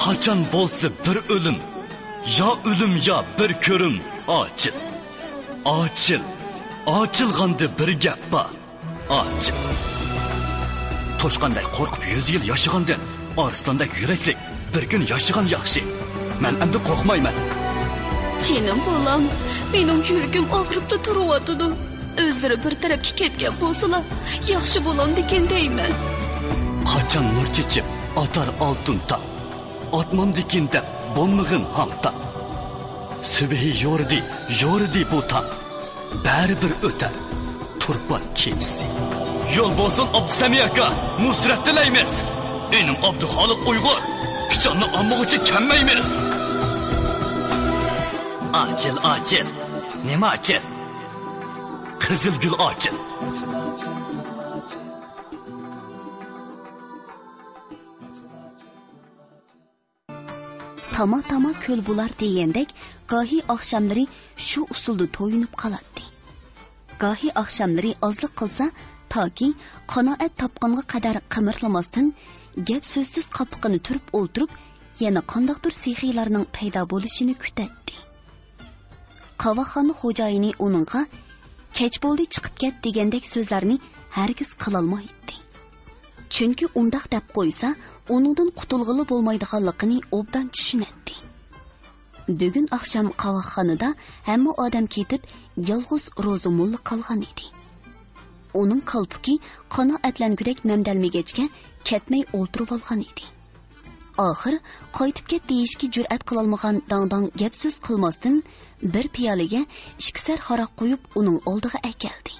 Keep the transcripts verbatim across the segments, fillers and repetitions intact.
قاچان بولسا بىر ئۆلۈم، يا ئۆلۈم، يا بىر كۆرۈم. ئاچىل، ئاچىل، ئاچىلغاندا بىر گەپ بار. ئاچىل. توشقاندەك قورقۇپ يۈز يىل ياشىغاندىن، ئارسلاندەك يۈرەكلىك بىر كۈن ياشىغان ياخشى. مەن ئەمدى قورقمايمەن. جېنىم بالام، مېنىڭ يۈرىكىم ئاغرىپلا تۇرۇۋاتىدۇ. ئۆزلىرى بىر تەرەپكە كەتكەن بولسىلا، ياخشى بولامدىكىن دەيمەن. قاچان نۇر چېچىپ ئاتار ئالتۇن تاڭ، ئاتمامدىكىن دەپ بولمىغىن ھاڭ تاڭ. سۈبھى يورۇدى، يورۇدى بۇ تاڭ، بەرىبىر ئۆتەر تۇرپان كېچىسى. يول بولسۇن ئابدۇسەمىي ئاكا، نۇسرەت تىلەيمىز. ئىنىم ئابدۇخالىق ئۇيغۇر، پىچاننى ئالمىغۇچە كەممەيمىز. ئاچىل، ئاچىل، نېمە ئاچىل؟ قىزىل گۈل ئاچىل. تاما-تاما كۆل بۇلار دېگەندەك، گاھى ئاخشاملىرى شۇ ئۇسۇلدا تويۇنۇپ قالاتتى. گاھى ئاخشاملىرى ئازلىق قىلسا، تاكى قانائەت تاپقانغا قەدەر قىمىرلىماستىن، گەپ-سۆزسىز قاپىقىنى تۈرۈپ ئولتۇرۇپ، يەنە قانداقتۇر سېخىيلارنىڭ پەيدا بولۇشىنى كۈتەتتى. قاۋاقخانا خوجايىنى ئۇنىڭغا «كەچ بولدى، چىقىپ كەت» دېگەندەك سۆزلەرنى ھەرگىز قىلالمايتتى. چۈنكى ئۇنداق دەپ قويسا، ئۇنىڭدىن قۇتۇلغىلى بولمايدىغانلىقىنى ئوبدان چۈشىنەتتى. بۈگۈن ئاخشام قاۋاقخانىدا ھەممە ئادەم كېتىپ، يالغۇز روزى موللا قالغان ئىدى. ئۇنىڭ كالپۇكى قانائەتلەنگۈدەك نەمدەلمىگەچكە، كەتمەي ئولتۇرۇۋالغان ئىدى. ئاخىر قايتىپ كەت دېيىشكە جۈرئەت قىلالمىغان داڭ-داڭ گەپ-سۆز قىلماستىن، بىر پىيالىگە ئىككىسەر ھاراق قۇيۇپ، ئۇنىڭ ئالدىغا ئەكەلدى.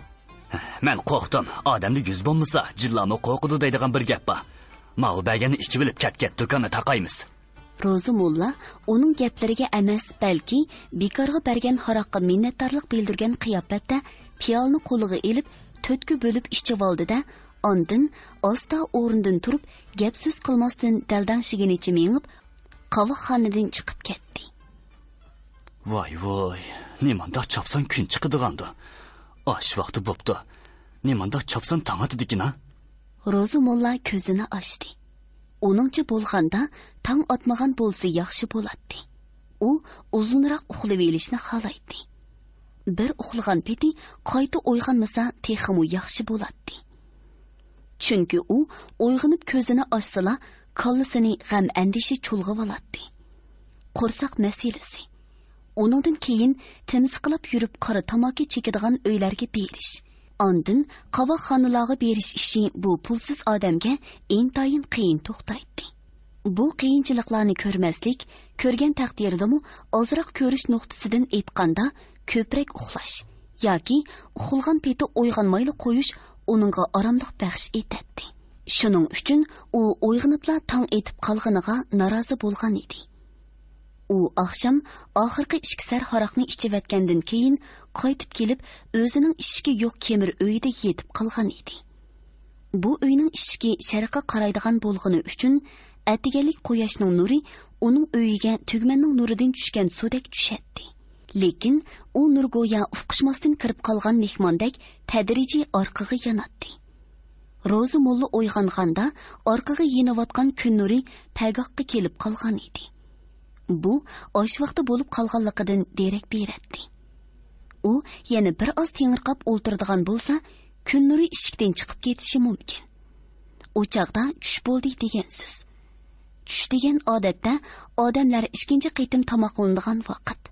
مەن قورقتۇم. ئادەمدە يۈز بولمىسا، جىنلارمۇ قورقىدۇ دەيدىغان بىر گەپ بار. ماۋۇ بەرگەننى ئىچىۋېلىپ كەتكىن، دۇكاننى تاقايمىز. روزى موللا ئۇنىڭ گەپلىرىگە ئەمەس، بەلكى بىكارغا بەرگەن ھاراققا مىننەتدارلىق بىلدۈرگەن قىياپەتتە پىيالىنى قولىغا ئېلىپ، تۆتكە بۆلۈپ ئىچىۋالدى-دە، ئاندىن ئاستا ئورنىدىن تۇرۇپ، گەپ-سۆز قىلماستىن دەلدەڭشىگىنىچە مېڭىپ، قاۋاقخانىدىن چىقىپ كەتتى. ۋاي، ۋاي، نېمانداق چاپسان كۈن چىقىدىغاندۇ؟ ئاش ۋاقتى بوپتۇ. نېمانداق چاپسان تاڭ ئاتىدىكىن-ھە؟ روزى موللا كۆزىنى ئاچتى. ئۇنىڭچە بولغاندا، تاڭ ئاتمىغان بولسا ياخشى بولاتتى. ئۇ ئۇزۇنراق ئۇخلىۋېلىشنى خالايتتى. بىر ئۇخلىغان پېتى قايتا ئويغانمىسا، تېخىمۇ ياخشى بولاتتى. چۈنكى ئۇ ئويغىنىپ كۆزىنى ئاچسىلا، كاللىسىنى غەم-ئەندىشە چۇلغىۋالاتتى. قورساق مەسىلىسى، ئۇنىڭدىن كېيىن تىمسىقلاپ يۈرۈپ قارا تاماكا چېكىدىغان ئۆيلەرگە بېرىش، ئاندىن قاۋاقخانىلارغا بېرىش ئىشى بۇ پۇلسىز ئادەمگە ئىنتايىن قىيىن توختايتتى. بۇ قىيىنچىلىقلارنى كۆرمەسلىك، كۆرگەن تەقدىردىمۇ، ئازراق كۆرۈش نۇقتىسىدىن ئېيتقاندا، كۆپرەك ئۇخلاش ياكى ئۇخلىغان پېتى ئويغانمايلا قويۇش ئۇنىڭغا ئاراملىق بەخش ئېتەتتى. شۇنىڭ ئۈچۈن ئۇ ئويغىنىپلا تاڭ ئېتىپ قالغىنىغا نارازى بولغان ئىدى. ئۇ ئاخشام ئاخىرقى ئىككىسەر ھاراقنى ئىچىۋەتكەندىن كېيىن، قايتىپ كېلىپ، ئۆزىنىڭ ئىشىكى يوق كېمىر ئۆيىدە يېتىپ قالغان ئىدى. بۇ ئۆينىڭ ئىشىكى شەرققە قارايدىغان بولغىنى ئۈچۈن، ئەتىگەنلىك قۇياشنىڭ نۇرى ئۇنىڭ ئۆيىگە تۈگمەننىڭ نۇرىدىن چۈشكەن سۇدەك چۈشەتتى. لېكىن ئۇ نۇر گويا ئۇقۇشماستىن كىرىپ قالغان مېھماندەك تەدرىجىي ئارقىغا ياناتتى. روزى موللا ئويغانغاندا، ئارقىغا يېنىۋاتقان كۈن نۇرى پەگاھقا كېلىپ قالغان ئىدى. بۇ ئاش ۋاقتى بولۇپ قالغانلىقىدىن دېرەك بېرەتتى. ئۇ يەنە بىر ئاز تېڭىرقاپ ئولتۇرىدىغان بولسا، كۈن نۇرى ئىشىكتىن چىقىپ كېتىشى مۇمكىن. ئۇ چاغدا چۈش بولدى دېگەن سۆز. چۈش دېگەن ئادەتتە ئادەملەر ئىككىنچى قېتىم تاماقلىنىدىغان ۋاقىت.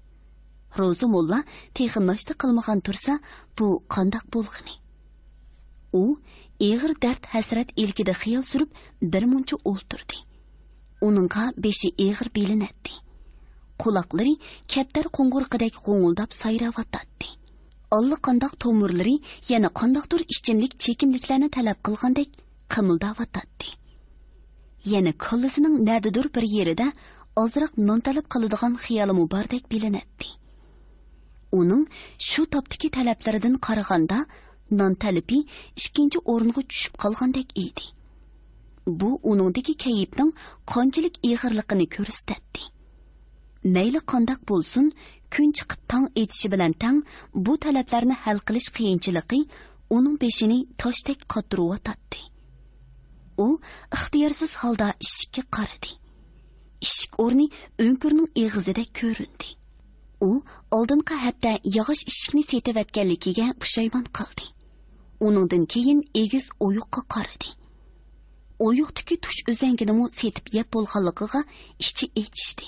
روزى موللا تېخى ناشتا قىلمىغان تۇرسا، بۇ قانداق بولغىنى؟ ئۇ ئېغىر دەرد-ھەسرەت ئىلكىدە خىيال سۈرۈپ، بىر مۇنچە ئولتۇردى. ئۇنىڭغا بېشى ئېغىر بىلىنەتتى. قۇلاقلىرى كەپتەر قوڭغۇرىقىدەك غوڭۇلداپ سايراۋاتاتتى. ئاللىقانداق تومۇرلىرى يەنە قانداقتۇر ئىچىملىك چېكىملىكلەرنى تەلەپ قىلغاندەك قىمىلداۋاتاتتى. يەنە كاللىسىنىڭ نەدىدۇر بىر يېرىدە ئازراق نان تەلەپ قىلىدىغان خىيالىمۇ باردەك بىلىنەتتى. ئۇنىڭ شۇ تاپتىكى تەلەپلىرىدىن قارىغاندا، نان تەلىپى ئىككىنچى ئورۇنغا چۈشۈپ قالغاندەك ئىدى. بۇ ئۇنىڭدىكى كەيپنىڭ قانچىلىك ئېغىرلىقىنى كۆرسىتەتتى. مەيلى قانداق بولسۇن، كۈن چىقىپ تاڭ ئېتىشى بىلەن تەڭ بۇ تەلەپلەرنى ھەل قىلىش قىيىنچىلىقى ئۇنىڭ بېشىنى تاشتەك قاتۇرۇۋاتاتتى. ئۇ ئىختىيارسىز ھالدا ئىشىككە قارىدى. ئىشىك ئورنى ئۆڭكۈرنىڭ ئېغىزىدەك كۆرۈندى. ئۇ ئالدىنقى ھەپتە ياغاچ ئىشىكنى سېتىۋەتكەنلىكىگە پۇشايمان قىلدى. ئۇنىڭدىن كېيىن ئېگىز ئويۇققا قارىدى. ئويۇقتىكى تۇش ئۈزەڭگىنىمۇ سېتىپ يەپ بولغانلىقىغا ئىچى ئېچىشتى.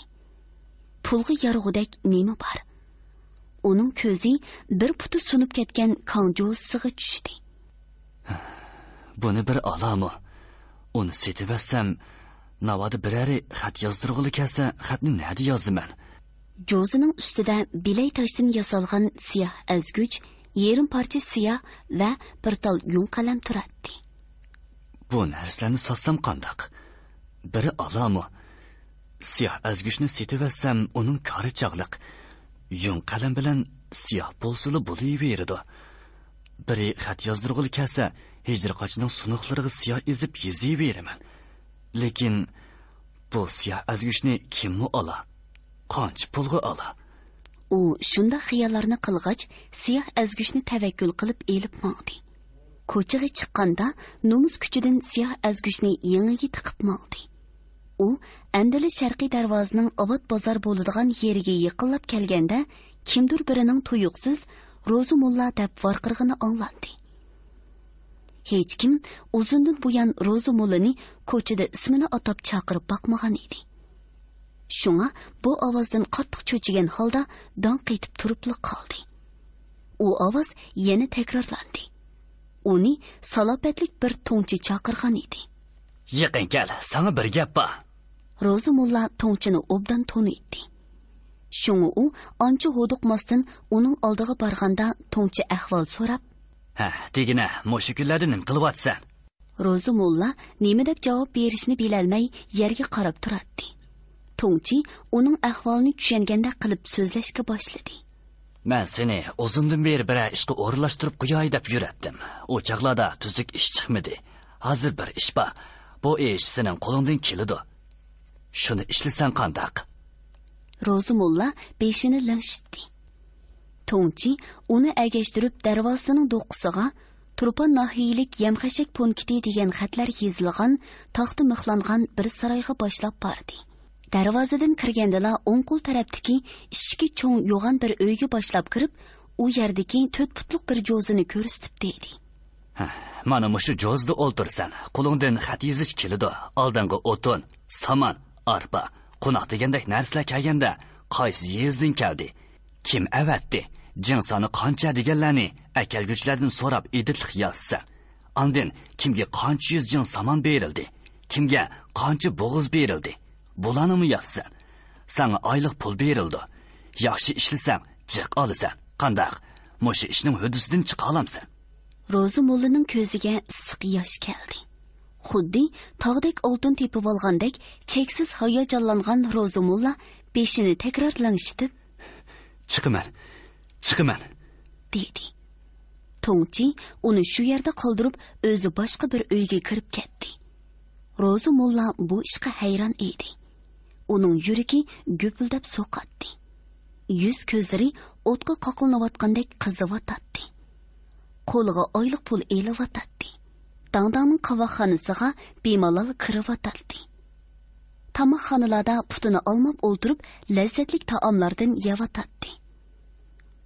پۇلغا يارىغۇدەك نېمە بار؟ ئۇنىڭ كۆزى بىر پۇتى سۇنۇپ كەتكەن كاڭ جوزىسىغا چۈشتى. بۇنى بىر ئالامۇ؟ ئۇنى سېتىۋەتسەم، ناۋادا بىرەرى خەت يازدۇرغىلى كەلسە، خەتنى نەدە يازىمەن؟ جوزىنىڭ ئۈستىدە بىلەي تاشتىن ياسالغان سىياھ ئەزگۈچ، يېرىم پارچە سىياھ ۋە بىر تال يۇڭ قەلەم تۇراتتى. بۇ نەرسىلەرنى ساتسام قانداق؟ بىرى ئالامۇ؟ سىياھ ئەزگۈچنى سېتىۋەتسەم، ئۇنىڭ كارى چاغلىق. يۇڭ قەلەم بىلەن سىياھ بولسىلا بولۇۋېرىدۇ. بىرى خەت يازدۇرغىلى كەلسە، ھىجرىي قاچىنىڭ سۇنۇقلىرىغا سىياھ ئېزىپ يېزىۋېرىمەن. لېكىن بۇ سىياھ ئەزگۈچنى كىممۇ ئالا؟ قانچە پۇلغا ئالا؟ ئۇ شۇنداق خىياللارنى قىلغاچ، سىياھ ئەزگۈچنى تەۋەككۈل قىلىپ ئېلىپ ماڭدى. كوچىغا چىققاندا، نومۇس كۈچىدىن سىياھ ئەزگۈچنى يېڭىگە تىقىپ ماڭدى. ئۇ ئەمدىلا شەرقىي دەرۋازىنىڭ ئاۋات بازار بولىدىغان يېرىگە يېقىنلاپ كەلگەندە، كىمدۇر بىرىنىڭ تۇيۇقسىز «روزى موللا» دەپ ۋارقىرىغىنى ئاڭلاندى. ھېچكىم ئۇزۇندىن بۇيان روزى موللىنى كوچىدا ئىسمىنى ئاتاپ چاقىرىپ باقمىغان ئىدى. شۇڭا بۇ ئاۋازدىن قاتتىق چۆچۈگەن ھالدا داڭ قېتىپ تۇرۇپلا قالدى. ئۇ ئاۋاز يەنە تەكرارلاندى. ئۇنى سالاپەتلىك بىر توڭچى چاقىرغان ئىدى. «يېقىن كەل، ساڭا بىر گەپ بار.» روزى موللا توڭچىنى ئوبدان تونۇيتتى. شۇڭا ئۇ ئانچە ھودۇقماستىن ئۇنىڭ ئالدىغا بارغاندا، توڭچى ئەھۋال سوراپ، «ھە، دېگىنە، مۇشۇ كۈنلەردە نېمە قىلىۋاتىسەن؟» روزى موللا نېمە دەپ جاۋاب بېرىشنى بىلەلمەي يەرگە قاراپ تۇراتتى. توڭچى ئۇنىڭ ئەھۋالىنى چۈشەنگەندەك قىلىپ سۆزلەشكە باشلىدى. «مەن سېنى ئۇزۇندىن بېرى بىرەر ئىشقا ئورۇنلاشتۇرۇپ قوياي دەپ يۈرەتتىم. ئۇ چاغلاردا تۈزۈك ئىش چىقمىدى. ھازىر بىر ئىش بار. بۇ ئىش سېنىڭ قولۇڭدىن كېلىدۇ. شۇنى ئىشلىسەڭ قانداق؟» روزى موللا بېشىنى لىڭشىتتى. توڭچى ئۇنى ئەگەشتۈرۈپ دەرۋازىسىنىڭ دوققىسىغا «تۇرپان ناھىيەلىك يەم-خەشەك پونكىتى» دېگەن خەتلەر يېزىلغان، تاختا مىخلانغان بىر سارايغا باشلاپ باردى. دەرۋازىدىن كىرگەندىلا ئوڭ قول تەرەپتىكى ئىشىكى چوڭ يوغان بىر ئۆيگە باشلاپ كىرىپ، ئۇ يەردىكى تۆت پۇتلۇق بىر جوزىنى كۆرسىتىپ دېدى. «ھە، مانا مۇشۇ جوزىدا ئولتۇرىسەن. قولۇڭدىن خەت يېزىش كېلىدۇ. ئالدىڭغا ئوتۇن، سامان، ئارپا، قوناق دېگەندەك نەرسىلەر كەلگەندە، قايسى يېزىدىن كەلدى، كىم ئەۋەتتى، جىڭ سانى قانچە دېگەنلەرنى ئەكەلگۈچىلەردىن سوراپ ئېدىتلىق يازىسەن. ئاندىن كىمگە قانچە يۈز جىڭ سامان بېرىلدى، كىمگە قانچە بوغۇز بېرىلدى، بۇلارنىمۇ يازىسەن. ساڭا ئايلىق پۇل بېرىلىدۇ. ياخشى ئىشلىسەڭ، جىق ئالىسەن. قانداق؟ مۇشۇ ئىشنىڭ ھۆددىسىدىن چىقالامسەن؟» روزى موللىنىڭ كۆزىگە ئىسسىق ياش كەلدى. خۇددى تاغدەك ئالتۇن تېپىۋالغاندەك چەكسىز ھاياجانلانغان روزى موللا بېشىنى تەكرار لىڭشىتىپ، «چىقىمەن، چىقىمەن!» دېدى. توڭچى ئۇنى شۇ يەردە قالدۇرۇپ، ئۆزى باشقا بىر ئۆيگە كىرىپ كەتتى. روزى موللا بۇ ئىشقا ھەيران ئىدى. ئۇنىڭ يۈرىكى گۈپۈلدەپ سوقاتتى. يۈز-كۆزلىرى ئوتقا قاقلىنىۋاتقاندەك قىزىۋاتاتتى. قولىغا ئايلىق پۇل ئېلىۋاتاتتى. داڭداڭنىڭ قاۋاقخانىسىغا بىمالال كىرىۋاتاتتى. تاماقخانىلاردا پۇتىنى ئالماپ ئولتۇرۇپ، لەززەتلىك تائاملاردىن يەۋاتاتتى.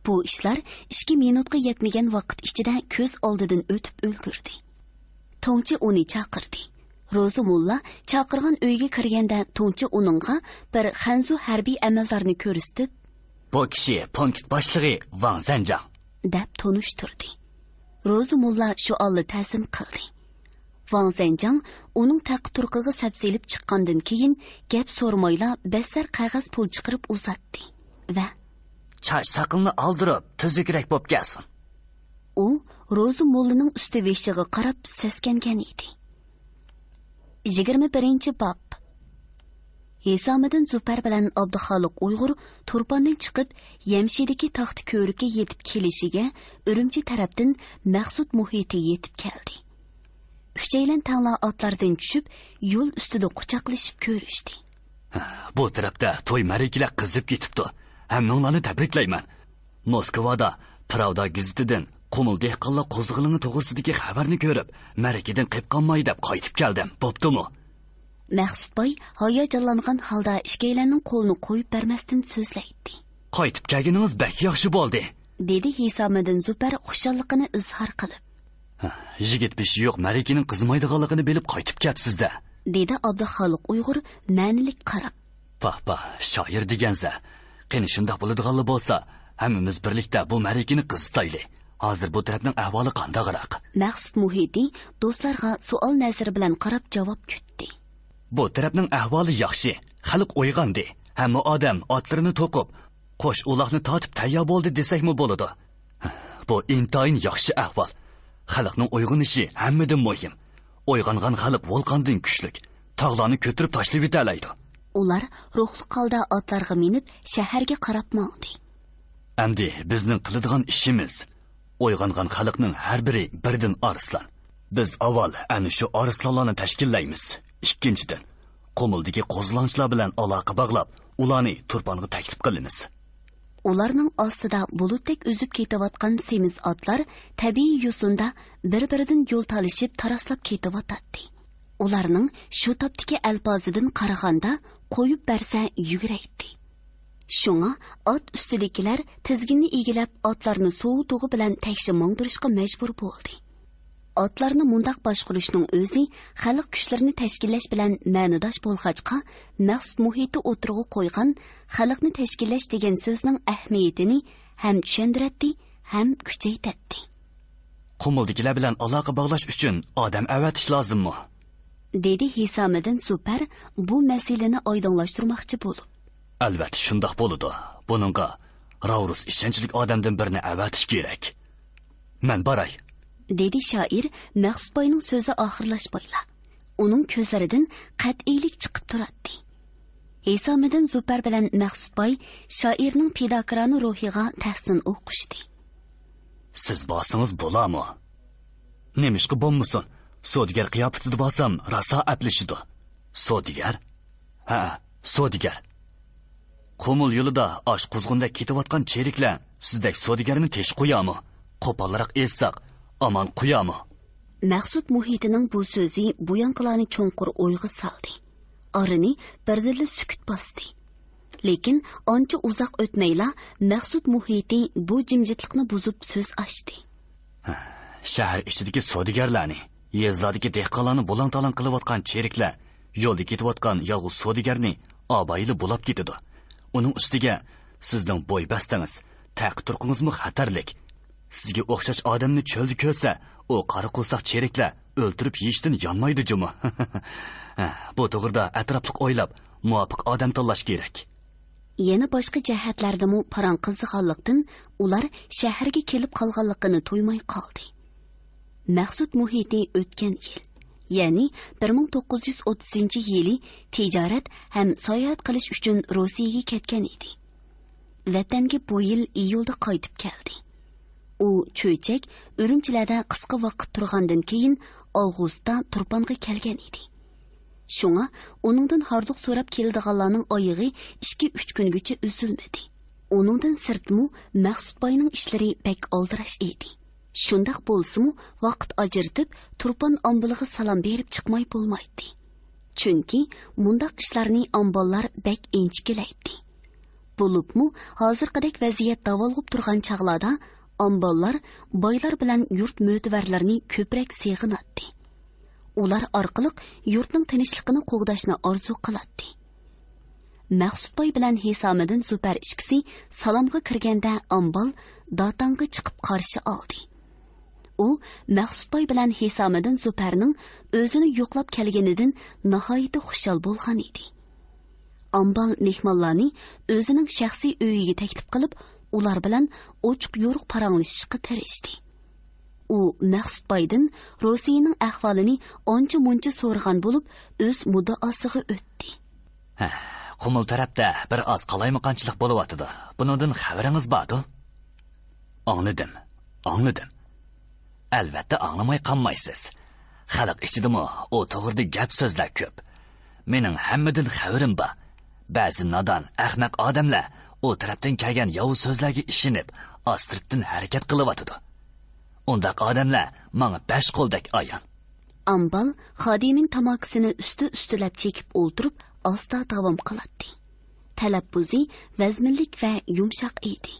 بۇ ئىشلار ئىككى مىنۇتقا يەتمىگەن ۋاقىت ئىچىدە كۆز ئالدىدىن ئۆتۈپ ئۈلگۈردى. توڭچى ئۇنى چاقىردى. روزى موللا چاقىرغان ئۆيگە كىرگەندە، توڭچى ئۇنىڭغا بىر خەنزۇ ھەربىي ئەمەلدارنى كۆرسىتىپ، «بۇ كىشى پونكىت باشلىقى ۋاڭ زەنجاڭ» دەپ تونۇشتۇردى. روزى موللا شۇ ئاللا تەزىم قىلدى. ۋاڭ زەنجاڭ ئۇنىڭ تەققە-تۇرقىغا سەپسېلىپ چىققاندىن كېيىن، گەپ سورىمايلا بەسسەر قەغەز پۇل چىقىرىپ ئۇزاتتى ۋە، «چاچ ساقىلنى ئالدۇرۇپ، تۈزۈكرەك بوپ كەلسۇن.» ئۇ روزى موللىنىڭ ئۈستى بېشىغا قاراپ سەسكەنگەن ئىدى. يىگىرمە بىرىنچى باب. ھېسامىدىن زۇپەر بىلەن ئابدۇخالىق ئۇيغۇر تۇرپاندىن چىقىپ، يەمشىدىكى تاختا كۆۋرۈككە يېتىپ كېلىشىگە ئۈرۈمچى تەرەپتىن مەخسۇت مۇھىتى يېتىپ كەلدى. ئۈچەيلەن تەڭلا ئاتلاردىن چۈشۈپ، يول ئۈستىدە قۇچاقلىشىپ كۆرۈشتى. «بۇ تەرەپتە توي مەرىكىلەر قىزىپ كېتىپتۇ. ھەممىڭلارنى تەبرىكلەيمەن. موسكۋادا پىراۋدا گېزىتىدىن قۇمۇل دېھقانلار قوزغىلىڭى توغرىسىدىكى خەۋەرنى كۆرۈپ، مەرىكىدىن قېپ قالماي دەپ قايتىپ كەلدىم. بوپتۇمۇ؟» مەخسۇت باي ھاياجانلانغان ھالدا ئىككىيلەننىڭ قولىنى قويۇپ بەرمەستىن سۆزلەيتتى. قايتىپ كەلگىنىڭىز بەك ياخشى بولدى، دېدى ھېسامىدىن زۇپەر خۇشاللىقىنى ئىزھار قىلىپ. ھە، يىگىت بېشى يوق مەرىكىنىڭ قىزمايدىغانلىقىنى بىلىپ قايتىپ كەپسىز-دە، دېدى ئابدۇخالىق ئۇيغۇر مەنىلىك قاراپ. پاھ، پاھ، شائىر دېگەنسە. قېنى شۇنداق بولىدىغانلا بولسا، ھەممىمىز بىرلىكتە بۇ مەرىكىنى قىزىتايلى. ھازىر بۇ تەرەپنىڭ ئەھۋالى قانداقراق؟ مەخسۇت مۇھىتى دوستلارغا سوئال نەزىرى بىلەن قاراپ جاۋاب كۈتتى. بۇ تەرەپنىڭ ئەھۋالى ياخشى. خەلق ئويغاندى. ھەممە ئادەم ئاتلىرىنى توقۇپ، قوش ئۇلاقنى تارتىپ تەييار بولدى دېسەكمۇ بولىدۇ. بۇ ئىنتايىن ياخشى ئەھۋال. خەلقنىڭ ئويغىنىشى ھەممىدىن مۇھىم. ئويغانغان خەلق ۋولقاندىن كۈچلۈك. تاغلارنى كۆتۈرۈپ تاشلىۋېتەلەيدۇ. ئۇلار روھلۇق ھالدا ئاتلارغا مىنىپ، شەھەرگە قاراپ ماڭدى. ئەمدى بىزنىڭ قىلىدىغان ئىشىمىز، ئويغانغان خەلقنىڭ ھەر بىرى بىردىن ئارسلان. بىز ئاۋۋال ئەنە شۇ ئارسلانلارنى تەشكىللەيمىز. ئىككىنچىدىن، قۇمۇلدىكى قوزغىلاڭچىلار بىلەن ئالاقە باغلاپ، ئۇلارنى تۇرپانغا تەكلىپ قىلىمىز. ئۇلارنىڭ ئاستىدا بۇلۇتتەك ئۈزۈپ كېتىۋاتقان سېمىز ئاتلار تەبىئىي يوسۇندا بىر-بىرىدىن يول تالىشىپ تاراسلاپ كېتىۋاتاتتى. ئۇلارنىڭ شۇ تاپتىكى ئەلپازىدىن قارىغاندا، قويۇپ بەرسە يۈگۈرەيتتى. شۇڭا ئات ئۈستىدىكىلەر تىزگىننى ئىگىلەپ، ئاتلارنى سوۋۇتۇغۇ بىلەن تەكشى ماڭدۇرۇشقا مەجبۇر بولدى. ئاتلارنى مۇنداق باشقۇرۇشنىڭ ئۆزى خەلق كۈچلىرىنى تەشكىللەش بىلەن مەنىداش بولغاچقا، مەخسۇت مۇھىتى ئوتتۇرىغا قويغان خەلقنى تەشكىللەش دېگەن سۆزنىڭ ئەھمىيىتىنى ھەم چۈشەندۈرەتتى، ھەم كۈچەيتەتتى. قۇمۇلدىكىلەر بىلەن ئالاقە باغلاش ئۈچۈن ئادەم ئەۋەتىش لازىممۇ؟ دېدى ھېسامىدىن زۇپەر بۇ مەسىلىنى ئايدىڭلاشتۇرماقچى بولۇپ. ئەلۋەتتە شۇنداق بولىدۇ. بۇنىڭغا راۋرۇس ئىشەنچلىك ئادەمدىن بىرنى ئەۋەتىش كېرەك. مەن باراي. دېدى شائىر مەخسۇت باينىڭ سۆزى ئاخىرلاشمايلا. ئۇنىڭ كۆزلىرىدىن قەتئىيلىك چىقىپ تۇراتتى. ھېسامىدىن زۇپەر بىلەن مەخسۇت باي شائىرنىڭ پىداكارانە روھىغا تەھسىن ئوقۇشتى. سىز بارسىڭىز بولامۇ؟ نېمىشقا بولمىسۇن؟ سودىگەر قىياپىتىدە بارسام راسا ئەپلىشىدۇ. سودىگەر؟ ھە، سودىگەر. قۇمۇل يولىدا ئاش قۇزغۇندەك كېتىۋاتقان چېرىكلەر سىزدەك سودىگەرنى تېشى قويامۇ؟ قوپالراق ئېيتساق، ئامان قويامۇ؟ مەخسۇت مۇھىتىنىڭ بۇ سۆزى بۇيانقىلارنى چوڭقۇر ئويغا سالدى. ئارىنى بىردىنلا سۈكۈت باستى. لېكىن ئانچە ئۇزاق ئۆتمەيلا مەخسۇت مۇھىتى بۇ جىمجىتلىقنى بۇزۇپ سۆز ئاچتى. شەھەر ئىچىدىكى سودىگەرلەرنى، يېزىلاردىكى دېھقانلارنى بۇلاڭ-تالاڭ قىلىۋاتقان چېرىكلەر يولدا كېتىۋاتقان يالغۇز سودىگەرنى ئابايىلا بۇلاپ كېتىدۇ. ئۇنىڭ ئۈستىگە سىزنىڭ بوي-باستىڭىز، تەقى-تۇرقىڭىزمۇ خەتەرلىك. سىزگە ئوخشاش ئادەمنى چۆلدە كۆرسە، ئۇ قارا قورساق چېرىكلەر ئۆلتۈرۈپ يېيىشتىن يانمايدۇ جۇمۇ. بۇ توغرىدا ئەتراپلىق ئويلاپ، مۇۋاپىق ئادەم تاللاش كېرەك. يەنە باشقا جەھەتلەردىمۇ پاراڭ قىزىغانلىقتىن، ئۇلار شەھەرگە كېلىپ قالغانلىقىنى تۇيماي قالدى. مەخسۇت مۇھىتى ئۆتكەن يىل، يەنى بىر مىڭ توققۇز يۈز ئوتتۇزىنچى يىلى تىجارەت ھەم ساياھەت قىلىش ئۈچۈن روسىيەگە كەتكەن ئىدى. ۋەتەنگە بۇ يىل ئىيۇلدا قايتىپ كەلدى. ئۇ چۆچەك، ئۈرۈمچىلەردە قىسقا ۋاقىت تۇرغاندىن كېيىن، ئاۋغۇستتا تۇرپانغا كەلگەن ئىدى. شۇڭا ئۇنىڭدىن ھاردۇق سوراپ كېلىدىغانلارنىڭ ئايىغى ئىككى-ئۈچ كۈنگىچە ئۈزۈلمىدى. ئۇنىڭدىن سىرتمۇ مەخسۇت باينىڭ ئىشلىرى بەك ئالدىراش ئىدى. شۇنداق بولسىمۇ، ۋاقىت ئاجرىتىپ تۇرپان ئامبىلىغا سالام بېرىپ چىقماي بولمايتتى. چۈنكى مۇنداق ئىشلارنى ئامباللار بەك ئىنچىكىلەيتتى. بولۇپمۇ ھازىرقىدەك ۋەزىيەت داۋالغۇپ تۇرغان چاغلاردا ئامباللار بايلار بىلەن يۇرت مۆتىۋەرلىرىنى كۆپرەك سېغىناتتى. ئۇلار ئارقىلىق يۇرتنىڭ تىنچلىقىنى قوغداشنى ئارزۇ قىلاتتى. مەخسۇت باي بىلەن ھېسامىدىن زۇپەر ئىككىسى سالامغا كىرگەندە ئامبال داتاڭغا چىقىپ قارشى ئالدى. ئۇ مەخسۇت باي بىلەن ھېسامىدىن زۇپەرنىڭ ئۆزىنى يوقلاپ كەلگىنىدىن ناھايىتى خۇشال بولغان ئىدى. ئامبال مېھمانلارنى ئۆزىنىڭ شەخسىي ئۆيىگە تەكلىپ قىلىپ، ئۇلار بىلەن ئوچۇق-يورۇق پاراڭلىشىشقا تىرىشتى. ئۇ مەخسۇت بايدىن روسىيەنىڭ ئەھۋالىنى ئانچە-مۇنچە سورىغان بولۇپ، ئۆز مۇددىئاسىغا ئۆتتى. ھە، قۇمۇل تەرەپتە بىر ئاز قالايمىقانچىلىق بولۇۋاتىدۇ. بۇنىڭدىن خەۋىرىڭىز باردۇ؟ ئاڭلىدىم، ئاڭلىدىم. ئەلۋەتتە ئاڭلىماي قالمايسىز. خەلق ئىچىدىمۇ ئۇ توغرىدا گەپ سۆزلەر كۆپ. مېنىڭ ھەممىدىن خەۋىرىم بار. بەزى نادان، ئەخمەق ئادەملەر ئۇ تەرەپتىن كەلگەن ياۋا سۆزلەرگە ئىشىنىپ، ئاستىرتتىن ھەرىكەت قىلىۋاتىدۇ. ئۇنداق ئادەملەر ماڭا بەش قولدەك ئايان. ئامبال خادىمىن تاماكىسىنى ئۈستى-ئۈستىلەپ چېكىپ ئولتۇرۇپ، ئاستا داۋام قىلاتتى. تەلەپپۇزى ۋەزمىنلىك ۋە يۇمشاق ئىدى.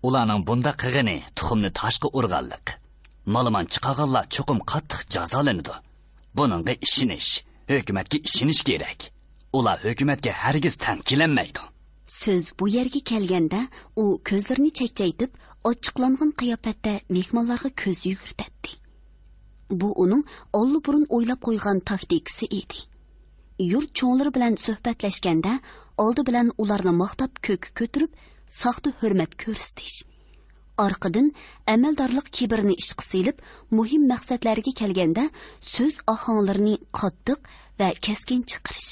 ئۇلارنىڭ بۇنداق قىلغىنى تۇخۇمنى تاشقا ئۇرغانلىق. مالىمان چىقارغانلار چوقۇم قاتتىق جازالىنىدۇ. بۇنىڭغا ئىشىنىش، ھۆكۈمەتكە ئىشىنىش كېرەك. ئۇلار ھۆكۈمەتكە ھەرگىز تەڭ كېلەلمەيدۇ. سۆز بۇ يەرگە كەلگەندە، ئۇ كۆزلىرىنى چەكچەيتىپ، ئاچچىقلانغان قىياپەتتە مېھمانلارغا كۆز يۈگۈرتەتتى. بۇ ئۇنىڭ ئاللىبۇرۇن ئويلاپ قويغان تاكتىكىسى ئىدى. يۇرت چوڭلىرى بىلەن سۆھبەتلەشكەندە، ئالدى بىلەن ئۇلارنى ماختاپ كۆككە كۆتۈرۈپ، ساختا ھۆرمەت كۆرسىتىش. ئارقىدىن ئەمەلدارلىق كىبىرىنى ئىشقا سېلىپ، مۇھىم مەقسەتلەرگە كەلگەندە، سۆز ئاھاڭلىرىنى قاتتىق ۋە كەسكىن چىقىرىش.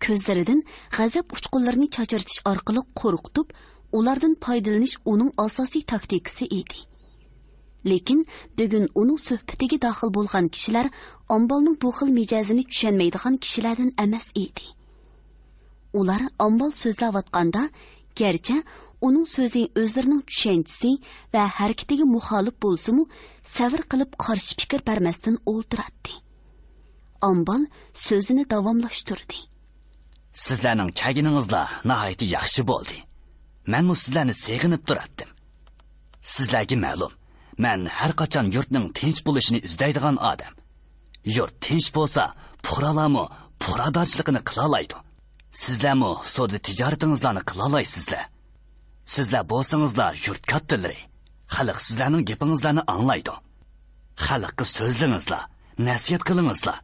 كۆزلىرىدىن غەزەپ ئۇچقۇنلىرىنى چاچرىتىش ئارقىلىق قورقۇتۇپ، ئۇلاردىن پايدىلىنىش ئۇنىڭ ئاساسىي تاكتىكىسى ئىدى. لېكىن بۈگۈن ئۇنىڭ سۆھبىتىگە داخىل بولغان كىشىلەر ئامبالنىڭ بۇ خىل مىجەزىنى چۈشەنمەيدىغان كىشىلەردىن ئەمەس ئىدى. ئۇلار ئامبال سۆزلەۋاتقاندا، گەرچە ئۇنىڭ سۆزى ئۆزلىرىنىڭ چۈشەنچىسى ۋە ھەرىكىتىگە مۇخالىپ بولسىمۇ، سەۋر قىلىپ قارشى پىكىر بەرمەستىن ئولتۇراتتى. ئامبال سۆزىنى داۋاملاشتۇردى. سىزلەرنىڭ كەلگىنىڭىزلا ناھايىتى ياخشى بولدى. مەنمۇ سىزلەرنى سېغىنىپ تۇراتتىم. سىزلەرگە مەلۇم، مەن ھەر قاچان يۇرتنىڭ تىنچ بولۇشىنى ئىزدەيدىغان ئادەم. يۇرت تىنچ بولسا، پۇقرالارمۇ پۇقرادارچىلىقىنى قىلالايدۇ. سىزلەرمۇ سودا تىجارىتىڭىزلارنى قىلالايسىزلەر. سىزلەر بولسىڭىزلا يۇرت كاتتىلىرى. خەلق سىزلەرنىڭ گېپىڭىزلارنى ئاڭلايدۇ. خەلققە سۆزلىڭىزلا، نەسىھەت قىلىڭىزلا.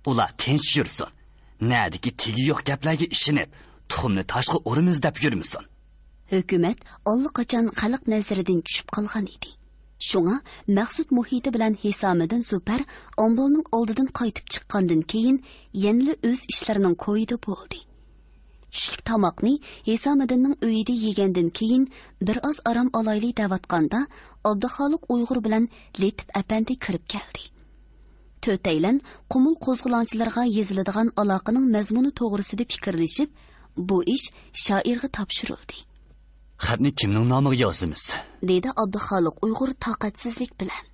ئۇلار تىنچ يۈرسۇن. نەدىكى تېگى يوق گەپلەرگە ئىشىنىپ، تۇخۇمنى تاشقا ئۇرىمىز دەپ يۈرمىسۇن. ھۆكۈمەت ئاللىقاچان خەلق نەزىرىدىن چۈشۈپ قالغان ئىدى. شۇڭا مەخسۇت مۇھىتى بىلەن ھېسامىدىن زۇپەر ئامبالنىڭ ئالدىدىن قايتىپ چىققاندىن كېيىن، يەنىلا ئۆز ئىشلىرىنىڭ كويىدا بولدى. چۈشلۈك تاماقنى ھېسامىدىننىڭ ئۆيىدە يېگەندىن كېيىن، بىر ئاز ئارام ئالايلى دەۋاتقاندا، ئابدۇخالىق ئۇيغۇر بىلەن لېتىپ ئەپەندى كىرىپ كەلدى. تۆتەيلەن قۇمۇل قوزغىلاڭچىلىرىغا يېزىلىدىغان ئالاقىنىڭ مەزمۇنى توغرىسىدا پىكىرلىشىپ، بۇ ئىش شائىرغا تاپشۇرۇلدى. خەتنى كىمنىڭ نامىغا يازىمىز؟ دېدى ئابدۇخالىق ئۇيغۇر تاقەتسىزلىك بىلەن.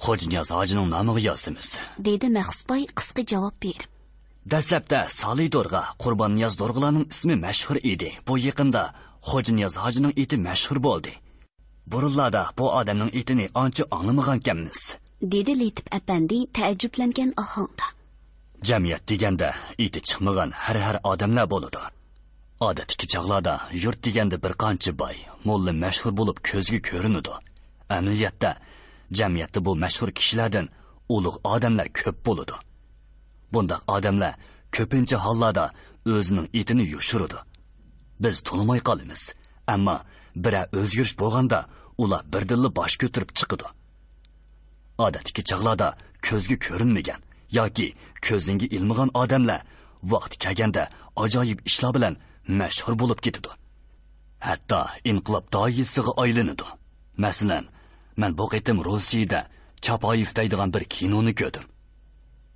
خوجانىياز ھاجىنىڭ نامىغا يازىمىز. دېدى مەخسۇت باي قىسقا جاۋاب بېرىپ. دەسلەپتە سالى دورغا، قۇرباننىياز دورغىلارنىڭ ئىسمى مەشھۇر ئىدى. بۇ يېقىندا خوجانىياز ھاجىنىڭ ئېتى مەشھۇر بولدى. بۇرۇنلاردا بۇ ئادەمنىڭ ئېتىنى ئانچە ئاڭلىمىغانكەنمىز. دېدى لېتىپ ئەپەندى تەئەججۈپلەنگەن ئاھاڭدا. جەمئىيەت دېگەندە ئېتى چىقمىغان ھەر-ھەر ئادەملەر بولىدۇ. ئادەتتىكى چاغلاردا يۇرت دېگەندە بىر قانچە باي، موللا مەشھۇر بولۇپ كۆزگە كۆرۈنىدۇ. ئەمەلىيەتتە، جەمئىيەتتە بۇ مەشھۇر كىشىلەردىن ئۇلۇغ ئادەملەر كۆپ بولىدۇ. بۇنداق ئادەملەر كۆپىنچە ھاللاردا ئۆزىنىڭ ئېتىنى يوشۇرىدۇ. بىز تونۇماي قالىمىز، ئەمما بىرەر ئۆزگىرىش بولغاندا ئۇلار بىردىنلا باش كۆتۈرۈپ چىقىدۇ. ئادەتتىكى چاغلاردا كۆزگە كۆرۈنمىگەن ياكى كۆزۈڭگە ئىلمىغان ئادەملەر ۋاقتى كەلگەندە ئاجايىپ ئىشلار بىلەن مەشھۇر بولۇپ كېتىدۇ. ھەتتا ئىنقىلاب داھىيسىغا ئايلىنىدۇ. مەسىلەن، مەن بۇ قېتىم روسىيەدە چاپايېف دەيدىغان بىر كىنونى كۆردۈم.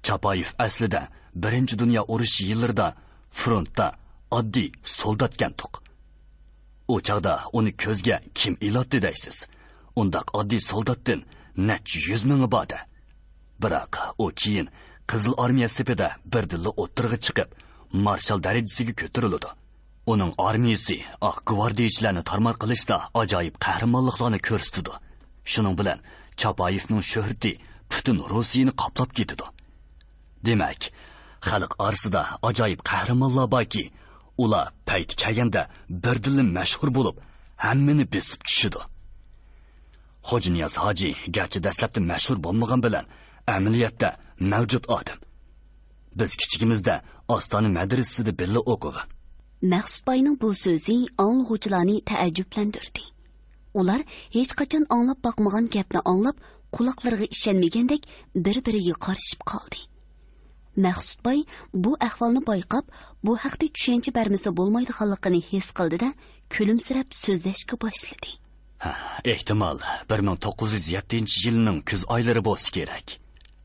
چاپايېف ئەسلىدە بىرىنچى دۇنيا ئۇرۇشى يىللىرىدا فرونتتا ئاددىي سولداتكەنتۇق. ئۇ چاغدا ئۇنى كۆزگە كىم ئىلاتتى دەيسىز؟ ئۇنداق ئاددىي سولداتتىن نەچچە يۈز مىڭى بار-دە. بىراق ئۇ كېيىن قىزىل ئارمىيە سېپىدە بىردىنلا ئوتتۇرىغا چىقىپ، مارشال دەرىجىسىگە كۆتۈرۈلىدۇ. ئۇنىڭ ئارمىيىسى ئاق گۋاردىيىچىلارنى تارمار قىلىشتا ئاجايىپ قەھرىمانلىقلارنى كۆرسىتىدۇ. شۇنىڭ بىلەن چاپايېفنىڭ شۆھرىتى پۈتۈن روسىيەنى قاپلاپ كېتىدۇ. دېمەك، خەلق ئارىسىدا ئاجايىپ قەھرىمانلار باركى، ئۇلار پەيتى كەلگەندە بىردىنلا مەشھۇر بولۇپ، ھەممىنى بېسىپ چۈشىدۇ. خوجانىياز ھاجى گەرچە دەسلەپتە مەشھۇر بولمىغان بىلەن، ئەمەلىيەتتە مەۋجۇت ئادەم. بىز كىچىكىمىزدە ئاستانە مەدرىسىسىدە بىللە ئوقۇغان. مەخسۇت باينىڭ بۇ سۆزى ئاڭلىغۇچىلارنى تەئەججۈپلەندۈردى. ئۇلار ھېچقاچان ئاڭلاپ باقمىغان گەپنى ئاڭلاپ، قۇلاقلىرىغا ئىشەنمىگەندەك بىر-بىرىگە قارىشىپ قالدى. مەخسۇت باي بۇ ئەھۋالنى بايقاپ، بۇ ھەقتە چۈشەنچە بەرمىسە بولمايدىغانلىقىنى ھېس قىلدى-دە، كۈلۈمسىرەپ سۆزلەشكە باشلىدى. ھە، ئېھتىمال، بىر مىڭ توققۇز يۈز يەتتىنچى يىلنىڭ كۈز ئايلىرى بولسا كېرەك.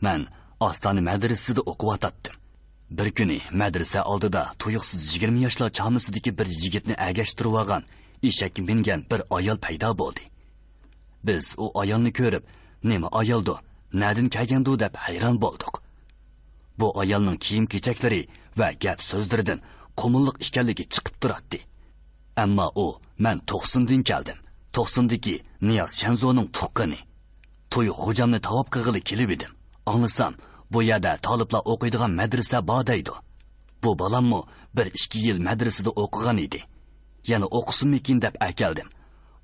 مەن ئاستانە مەدرىسىسىدە ئوقۇۋاتاتتىم. بىر كۈنى مەدرىسە ئالدىدا تۇيۇقسىز يىگىرمە ياشلار چامىسىدىكى بىر يىگىتنى ئەگەشتۈرۈۋالغان ئېشەككە مىنگەن بىر ئايال پەيدا بولدى. بىز ئۇ ئايالنى كۆرۈپ، نېمە ئايالدۇ، نەدىن كەلگەندۇ دەپ ھەيران بولدۇق. بۇ ئايالنىڭ كىيىم-كېچەكلىرى ۋە گەپ-سۆزلىرىدىن قۇمۇللۇق ئىكەنلىكى چىقىپ تۇراتتى. ئەمما ئۇ، «مەن توقسۇندىن كەلدىم. توقسۇندىكى نىياز شەنزۇنىڭ تۇغقىنى. تۇيۇق خوجامنى تاۋاپ قىلغىلى كېلىۋىدىم. ئاڭلىسام، بۇ يەردە تالىپلار ئوقۇيدىغان مەدرىسە بار دەيدۇ. بۇ بالاممۇ بىر ئىككى يىل مەدرىسىدە ئوقۇغان ئىدى. يەنە ئوقۇسۇنمىكىن دەپ ئەكەلدىم.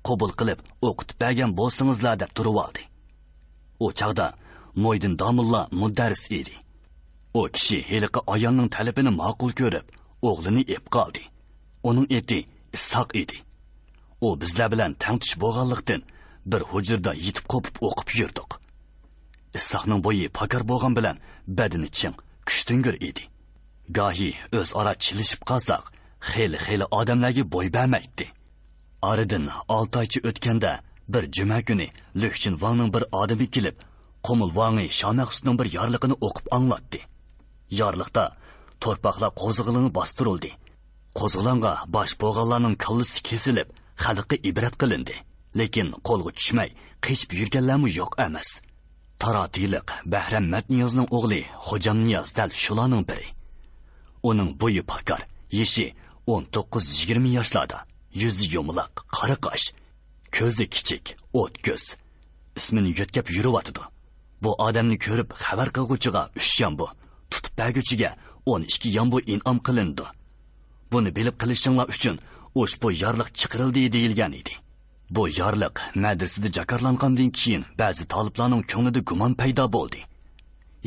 قوبۇل قىلىپ ئوقۇتۇپ بەرگەن بولسىڭىزلا» دەپ تۇرۇۋالدى. ئۇ چاغدا مويدىن داموللا مۇدەررىس ئىدى. ئۇ كىشى ھېلىقى ئايالنىڭ تەلىپىنى ماقۇل كۆرۈپ، ئوغلىنى ئېپ قالدى. ئۇنىڭ ئېتى ئىسھاق ئىدى. ئۇ بىزلەر بىلەن تەڭتۇش بولغانلىقتىن، بىر ھۇجرىدا يېتىپ قوپۇپ ئوقۇپ يۈردۇق. ئىسھاقنىڭ بويى پاكار بولغان بىلەن، بەدىنى چىڭ، كۈچتۈڭگۈر ئىدى. گاھى ئۆزئارا چېلىشىپ قالساق، خېلى-خېلى ئادەملەرگە بوي بەرمەيتتى. ئارىدىن ئالتە ئايچە ئۆتكەندە، بىر جۈمە كۈنى لۈكچىن ۋاڭنىڭ بىر ئادىمى كېلىپ، قۇمۇل ۋاڭى شامەخسۇتنىڭ بىر يارلىقىنى ئوقۇپ ئاڭلاتتى. يارلىقتا تورپاقلار قوزغىلىڭى باستۇرۇلدى. قوزغىلاڭغا باش بولغانلارنىڭ كاللىسى كېسىلىپ، خەلققە ئىبرەت قىلىندى. لېكىن قولغا چۈشمەي، قېچىپ يۈرگەنلەرمۇ يوق ئەمەس. تاراتىلىق بەھرەم مەتنىيازنىڭ ئوغلى خوجامنىياز دەل شۇلارنىڭ بىرى. ئۇنىڭ بويى پاكار، يېشى ئون توققۇز يىگىرمە ياشلاردا، يۈزى يۇمىلاق، قارا قاش، كۆزى كىچىك، ئوت كۆز. ئىسمىنى يۆتكەپ يۈرۈۋاتىدۇ. بۇ ئادەمنى كۆرۈپ خەۋەر قىلغۇچىغا ئۈچ يامبۇ، تۇتۇپ بەرگۈچىگە ئون ئىككى يامبۇ ئىنئام قىلىنىدۇ. بۇنى بىلىپ قېلىشىڭلار ئۈچۈن ئۇشبۇ يارلىق چىقىرىلدى دېيىلگەن ئىدى. بۇ يارلىق مەدرىسىدە جاكارلانغاندىن كېيىن، بەزى تالىپلارنىڭ كۆڭلىدە گۇمان پەيدا بولدى.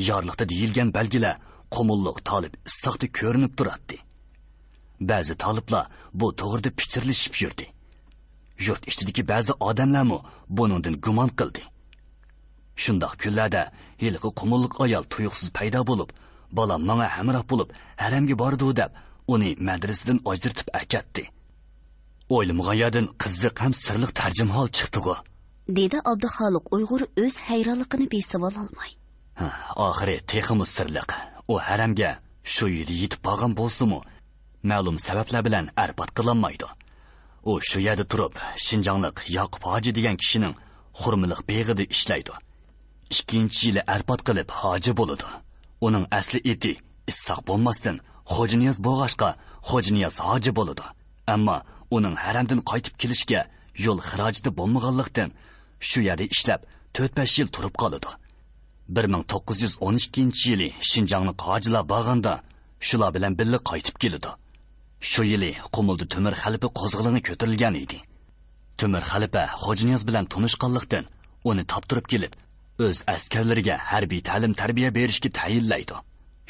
يارلىقتا دېيىلگەن بەلگىلەر قۇمۇللۇق تالىپ ئىسساقتا كۆرۈنۈپ تۇراتتى. بەزى تالىپلار بۇ توغرىدا پىچىرلىشىپ يۈردى. يۇرت ئىچىدىكى بەزى ئادەملەرمۇ بۇنىڭدىن گۇمان قىلدى. شۇنداق كۈنلەردە ھېلىقى قۇمۇللۇق ئايال تۇيۇقسىز پەيدا بولۇپ، «بالام ماڭا ھەمراھ بولۇپ ھەرەمگە بارىدۇ» دەپ، ئۇنى مەدرىسىدىن ئاجرىتىپ ئەكەتتى. «ئويلىمىغان يەردىن قىزىق ھەم سىرلىق تەرجىمىھال چىقتىغۇ»، دېدى ئابدۇخالىق ئۇيغۇر ئۆز ھەيرانلىقىنى بېسىۋالالماي. ھە، ئاخىرى تېخىمۇ سىرلىق. ئۇ ھەرەمگە شۇ يىلى يېتىپ بارغان بولسىمۇ، مەلۇم سەۋەبلەر بىلەن ئەرپات قىلالمايدۇ. ئۇ شۇ يەردە تۇرۇپ، شىنجاڭلىق ياقۇپ ھاجى دېگەن كىشىنىڭ خورمىلىق بېغىدا ئىشلەيدۇ. ئىككىنچى يىلى ئەرپات قىلىپ ھاجى بولىدۇ. ئۇنىڭ ئەسلى ئېتى ئىسساق بولماستىن، خوجانىياز بولغاچقا، خوجانىياز ھاجى بولىدۇ. ئەمما ئۇنىڭ ھەرەمدىن قايتىپ كېلىشكە يول خىراجىتى بولمىغانلىقتىن، شۇ يەردە ئىشلەپ، تۆت-بەش يىل تۇرۇپ قالىدۇ. بىر مىڭ توققۇز يۈز ئون ئىككىنچى يىلى شىنجاڭلىق ھاجىلار بارغاندا، شۇلار بىلەن بىللە قايتىپ كېلىدۇ. شۇ يىلى قۇمۇلدا تۆمۈر خەلپە قوزغىلىڭى كۆتۈرۈلگەن ئىدى. تۆمۈر خەلپە خوجانىياز بىلەن تونۇشقانلىقتىن، ئۇنى تاپتۇرۇپ كېلىپ، ئۆز ئەسكەرلىرىگە ھەربىي تەلىم-تەربىيە بېرىشكە تەيىنلەيدۇ.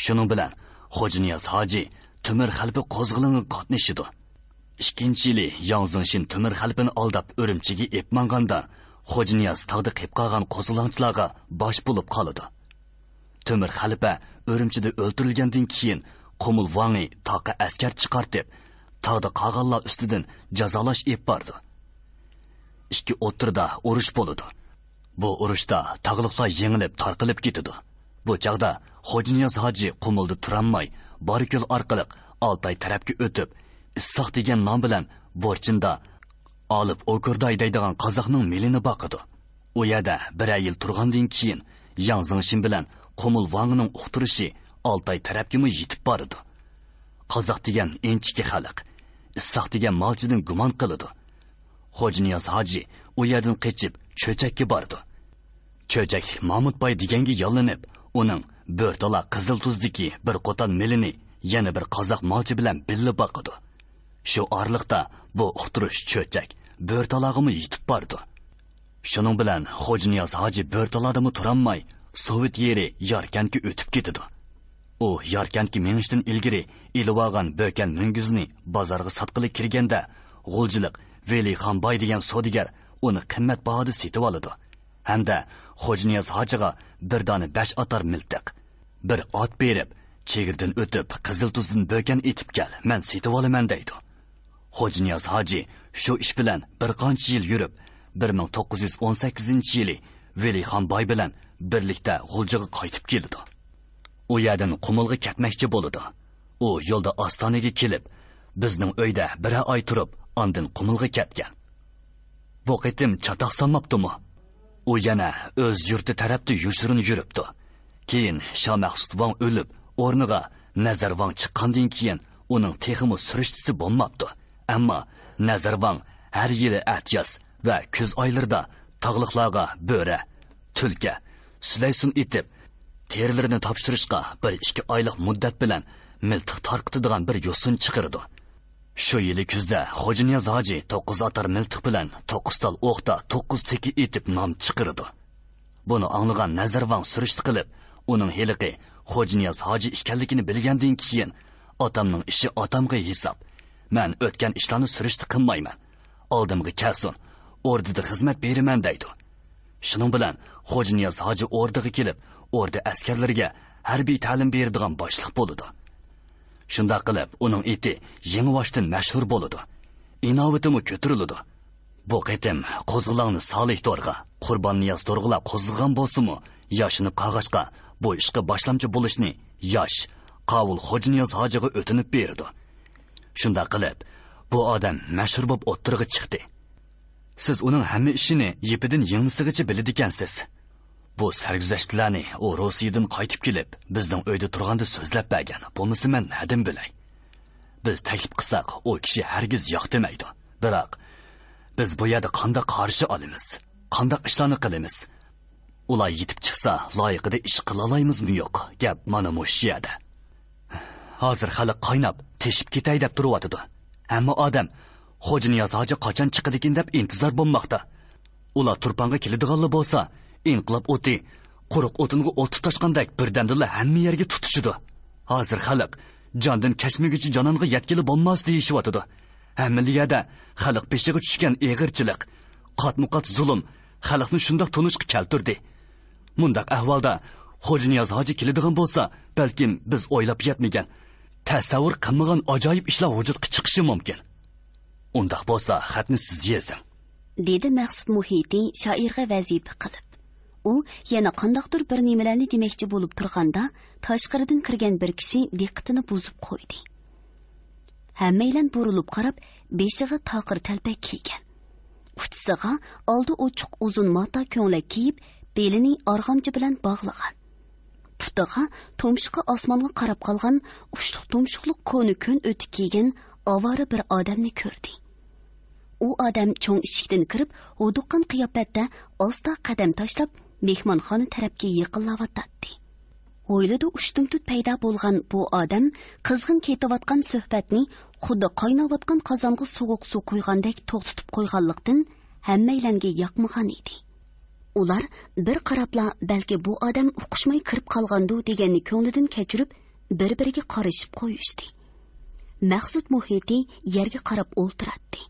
شۇنىڭ بىلەن خوجانىياز ھاجى تۆمۈر خەلپە قوزغىلىڭىغا قاتنىشىدۇ. ئىككىنچى يىلى ياڭ زېڭشىن تۆمۈر خەلپىنى ئالداپ ئۈرۈمچىگە ئېلىپ ماڭغاندا، خوجانىياز تاغدا قېلىپ قالغان قوزغىلاڭچىلارغا باش بولۇپ قالىدۇ. تۆمۈر خەلپە ئۈرۈمچىدە ئۆلتۈرۈلگەندىن كېيىن، قۇمۇل ۋاڭى تاغقا ئەسكەر چىقارتىپ، تاغدا قالغانلار ئۈستىدىن جازالاش ئېلىپ بارىدۇ. ئىككى ئوتتۇرىدا ئۇرۇش بولىدۇ. بۇ ئۇرۇشتا تاغلىقلار يېڭىلىپ تارقىلىپ كېتىدۇ. بۇ چاغدا خوجانىياز ھاجى قۇمۇلدا تۇرالماي، بارىكۆل ئارقىلىق ئالتاي تەرەپكە ئۆتۈپ، ئىسساق دېگەن نام بىلەن بورچىندا ئالىپ ئوكۇرداي دەيدىغان قازاقنىڭ مېلىنى باقىدۇ. ئۇ يەردە بىرەر يىل تۇرغاندىن كېيىن، ياڭ زېڭشىن بىلەن قۇمۇل ۋاڭنىڭ ئۇقتۇرۇشى ئالتاي تەرەپكىمۇ يېتىپ بارىدۇ. قازاق دېگەن ئىنچىكە خەلق، ئىسساق دېگەن مالچىدىن گۇمان قىلىدۇ. خوجانىياز ھاجى ئۇ يەردىن قېچىپ، چۆچەككە بارىدۇ. چۆچەكلىك مامۇت باي دېگەنگە ياللىنىپ، ئۇنىڭ بۆرتالا قىزىلتۇزدىكى بىر قوتان مېلىنى يەنە بىر قازاق مالچى بىلەن بىللە باقىدۇ. شۇ ئارىلىقتا بۇ ئۇقتۇرۇش چۆچەك، بۆرتالاغىمۇ يېتىپ بارىدۇ. شۇنىڭ بىلەن خوجانىياز ھاجى بۆرتالادىمۇ تۇرالماي، سوۋېت يېرى ياركەنتكە ئۆتۈپ كېتىدۇ. ئۇ ياركەنتكە مېڭىشتىن ئىلگىرى ئېلىۋالغان بۆكەن مۈڭگۈزنى بازارغا ساتقىلى كىرگەندە، غۇلجىلىق ۋېلىخان باي دېگەن سودىگەر ئۇنى قىممەت باھادا سېتىۋالىدۇ ھەمدە خوجانىياز ھاجىغا بىر دانە بەش ئاتار مىلتىق، بىر ئات بېرىپ، «چېگرىدىن ئۆتۈپ، قىزىلتۇزدىن بۆكەن ئېتىپ كەل، مەن سېتىۋالىمەن» دەيدۇ. خوجانىياز ھاجى شۇ ئىش بىلەن بىر قانچە يىل يۈرۈپ، بىر مىڭ توققۇز يۈز ئون سەككىزىنچى يىلى ۋېلىخان باي بىلەن بىرلىكتە غۇلجىغا قايتىپ كېلىدۇ. ئۇ يەردىن قۇمۇلغا كەتمەكچى بولىدۇ. ئۇ يولدا ئاستانىگە كېلىپ، «بىزنىڭ ئۆيدە بىرەر ئاي تۇرۇپ، ئاندىن قۇمۇلغا كەتكەن. بۇ قېتىم چاتاق سالماپتۇمۇ؟» ئۇ يەنە ئۆز يۇرتى تەرەپتە يوشۇرۇن يۈرۈپتۇ. كېيىن شامەخسۇت ۋاڭ ئۆلۈپ، ئورنىغا نەزەرۋاڭ چىققاندىن كېيىن ئۇنىڭ تېخىمۇ سۈرۈشتىسى بولماپتۇ. ئەمما نەزەرۋاڭ ھەر يىلى ئەتىياز ۋە كۈز ئايلىرىدا تاغلىقلارغا بۆرە، تۈلكە، سۈلەيسۇن ئېتىپ، تېرىلىرىنى تاپشۇرۇشقا بىر ئىككى ئايلىق مۇددەت بىلەن مىلتىق تارقىتىدىغان بىر يوسۇن چىقىرىدۇ. شۇ يىلى كۈزدە خوجانىياز ھاجى توققۇز ئاتار مىلتىق بىلەن توققۇز تال ئوقتا توققۇز تېكى ئېتىپ نام چىقىرىدۇ. بۇنى ئاڭلىغان نەزەرۋاڭ سۈرۈشتە قىلىپ، ئۇنىڭ ھېلىقى خوجانىياز ھاجى ئىكەنلىكىنى بىلگەندىن كېيىن، «ئاتامنىڭ ئىشى ئاتامغا ھېساب. مەن ئۆتكەن ئىشلارنى سۈرۈشتە قىلمايمەن. ئالدىمغا كەلسۇن، ئوردىدا خىزمەت بېرىمەن» دەيدۇ. شۇنىڭ بىلەن خوجانىياز ھاجى ئوردىغا كېلىپ، ئوردا ئەسكەرلىرىگە ھەربىي تەلىم بېرىدىغان باشلىق بولىدۇ. شۇنداق قىلىپ، ئۇنىڭ ئېتى يېڭىۋاشتىن مەشھۇر بولىدۇ. ئىناۋىتىمۇ كۆتۈرۈلىدۇ. بۇ قېتىم قوزغىلاڭنى سالىھ تورغا، قۇرباننىياز تورغىلا قوزغىغان بولسىمۇ، ياشىنىپ قالغاچقا، بۇ ئىشقا باشلامچى بولۇشنى ياش قاۋۇل خوجانىياز ھاجىغا ئۆتۈنۈپ بېرىدۇ. شۇنداق قىلىپ، بۇ ئادەم مەشھۇر بولۇپ ئوتتۇرىغا چىقتى. سىز ئۇنىڭ ھەممە ئىشىنى يىپىدىن يىڭنىسىغىچە بىلىدىكەنسىز. بۇ سەرگۈزەشتلەرنى ئۇ روسىيىدىن قايتىپ كېلىپ، بىزنىڭ ئۆيدە تۇرغاندا سۆزلەپ بەرگەن، بولمىسا مەن نەدىن بىلەي؟ بىز تەكلىپ قىلساق، ئۇ كىشى ھەرگىز ياق دېمەيدۇ. بىراق، بىز بۇ يەردە قانداق قارشى ئالىمىز؟ قانداق ئىشلارنى قىلىمىز؟ ئۇلار يېتىپ چىقسا، لايىقىدا ئىش قىلالايمىزمۇ يوق؟ گەپ مانا مۇشۇ يەردە. ھازىر خەلق قايناپ، تېشىپ كېتەي دەپ تۇرۇۋاتىدۇ. ھەممە ئادەم خوجانىياز ھاجى قاچان چىقىدىكىن دەپ ئىنتىزار بولماقتا. ئۇلار تۇرپانغا كېلىدىغانلا بولسا، ئىنقىلاب ئوتى قۇرۇق ئوتۇنغا ئوت تۇتاشقاندەك بىردەمدىلا ھەممە يەرگە تۇتىشىدۇ. ھازىر خەلق «جاندىن كەچمىگۈچى جانانغا يەتكىلى بولماس» دېيىشىۋاتىدۇ. ھەممىلا يەردە خەلق بېشىغا چۈشكەن ئېغىرچىلىق، قاتمۇقات زۇلۇم خەلقنى شۇنداق تونۇشقا كەلتۈردى. مۇنداق ئەھۋالدا خوجانىياز ھاجى كېلىدىغان بولسا، بەلكىم بىز ئويلاپ يەتمىگەن، تەسەۋۋۇر قىلمىغان ئاجايىپ ئىشلار ۋۇجۇدقا چىقىشى مۇمكىن. ئۇنداق بولسا، خەتنى سىز يېزىڭ. دېدى مەخسۇت مۇھىتى شائىرغا ۋەزىپە قىلىپ. ئۇ يەنە قانداقتۇر بىر نېمىلەرنى دېمەكچى بولۇپ تۇرغاندا، تاشقىرىدىن كىرگەن بىر كىشى دىققىتىنى بۇزۇپ قويدى. ھەممەيلەن بۇرۇلۇپ قاراپ، بېشىغا تاقىر تەلپەك كىيگەن. ئۇچىسىغا ئالدى ئوچۇق ئۇزۇن ماتا كۆڭلەك كىيىپ، بېلىنى ئارغامچا بىلەن باغلىغان. پۇتىغا تۇمشۇقى ئاسمانغا قاراپ قالغان ئۇچلۇق تۇمشۇقلۇق كونا كۆن ئۆتۈك كىيگەن ئاۋارە بىر ئادەمنى كۆردى. ئۇ ئادەم چوڭ ئىشىكتىن كىرىپ، ھودۇققان قىياپەتتە ئاستا قەدەم تاشلاپ، مېھمانخانا تەرەپكە يېقىنلاۋاتاتتى. ھويلىدا ئۇشتۇمتۇت پەيدا بولغان بۇ ئادەم قىزغىن كېتىۋاتقان سۆھبەتنى خۇددى قايناۋاتقان قازانغا سوغۇق سۇ قۇيغاندەك توختىتىپ قويغانلىقتىن، ھەممەيلەنگە ياقمىغان ئىدى. ئۇلار بىر قاراپلا، بەلكى بۇ ئادەم ئۇقۇشماي كىرىپ قالغاندۇ دېگەننى كۆڭلىدىن كەچۈرۈپ، بىر-بىرىگە قارىشىپ قويۇشتى. مەخسۇت مۇھىتى يەرگە قاراپ ئولتۇراتتى.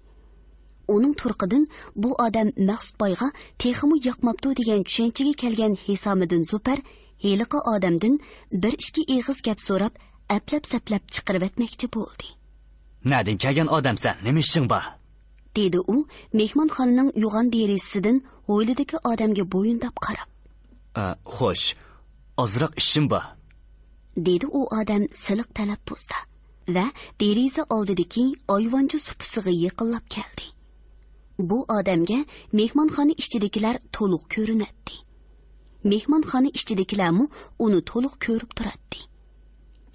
ئۇنىڭ تۇرقىدىن بۇ ئادەم مەخسۇت بايغا تېخىمۇ ياقماپتۇ دېگەن چۈشەنچىگە كەلگەن ھېسامىدىن زۇپەر ھېلىقى ئادەمدىن بىر ئىككى ئېغىز گەپ سوراپ، ئەپلەپ-سەپلەپ چىقىرىۋەتمەكچى بولدى. نەدىن كەلگەن ئادەمسەن؟ نېمە ئىشىڭ بار؟ دېدى ئۇ مېھمانخانىنىڭ يوغان دېرىزىسىدىن ھويلىدىكى ئادەمگە بويۇنداپ قاراپ. ئە، خوش، ئازراق ئىشىم بار. دېدى ئۇ ئادەم سىلىق تەلەپپۇزدا ۋە دېرىزە ئالدىدىكى ئايۋانچە سۇپىسىغا يېقىنلاپ كەلدى. بۇ ئادەمگە مېھمانخانا ئىچىدىكىلەر تولۇق كۆرۈنەتتى. مېھمانخانا ئىچىدىكىلەرمۇ ئۇنى تولۇق كۆرۈپ تۇراتتى.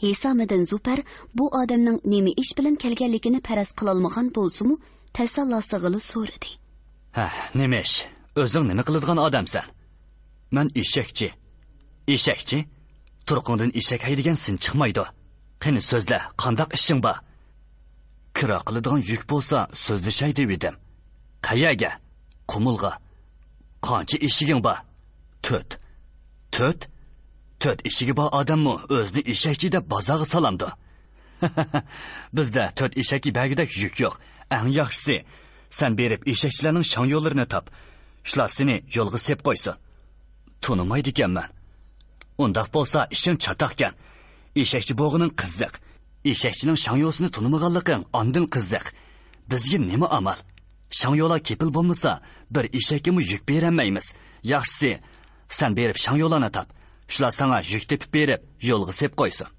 ھېسامىدىن زۇپەر بۇ ئادەمنىڭ نېمە ئىش بىلەن كەلگەنلىكىنى پەرەز قىلالمىغان بولسىمۇ، تەسەللاسىغىلا سورىدى. ھە، نېمە ئىش؟ ئۆزۈڭ نېمە قىلىدىغان ئادەمسەن؟ مەن ئېشەكچى. ئېشەكچى؟ تۇرقۇڭدىن ئېشەك ھەيدىگەن سىن چىقمايدۇ. قېنى سۆزلە، قانداق ئىشىڭ بار؟ كىرا قىلىدىغان يۈك بولسا سۆزلىشەي دېۋىدىم. قەيەرگە؟ قۇمۇلغا. قانچە ئېشىگىڭ بار؟ تۆت. تۆت؟ تۆت ئېشىگى بار ئادەممۇ ئۆزىنى ئېشەكچى دەپ بازارغا سالامدۇ؟ بىزدە تۆت ئېشەككە بەرگۈدەك يۈك يوق. ئەڭ ياخشىسى، سەن بېرىپ ئېشەكچىلەرنىڭ شاڭيولىرىنى تاپ. شۇلار سېنى يولغا سېلىپ قويسۇن. تونۇمايدىكەنمەن. ئۇنداق بولسا ئىشىڭ چاتاقكەن. ئېشەكچى بولغىنىڭ قىزىق. ئېشەكچىنىڭ شاڭيوسىنى تونۇمىغانلىقىڭ ئاندىن قىزىق. بىزگە نېمە ئامال؟ شاڭيولا كېپىل بولمىسا، بىر ئېشەككىمۇ يۈك بېرەلمەيمىز. ياخشىسى، سەن بېرىپ شاڭيولانى تاپ. شۇلار ساڭا يۈك تېپىپ بېرىپ، يولغا سېلىپ قويسۇن.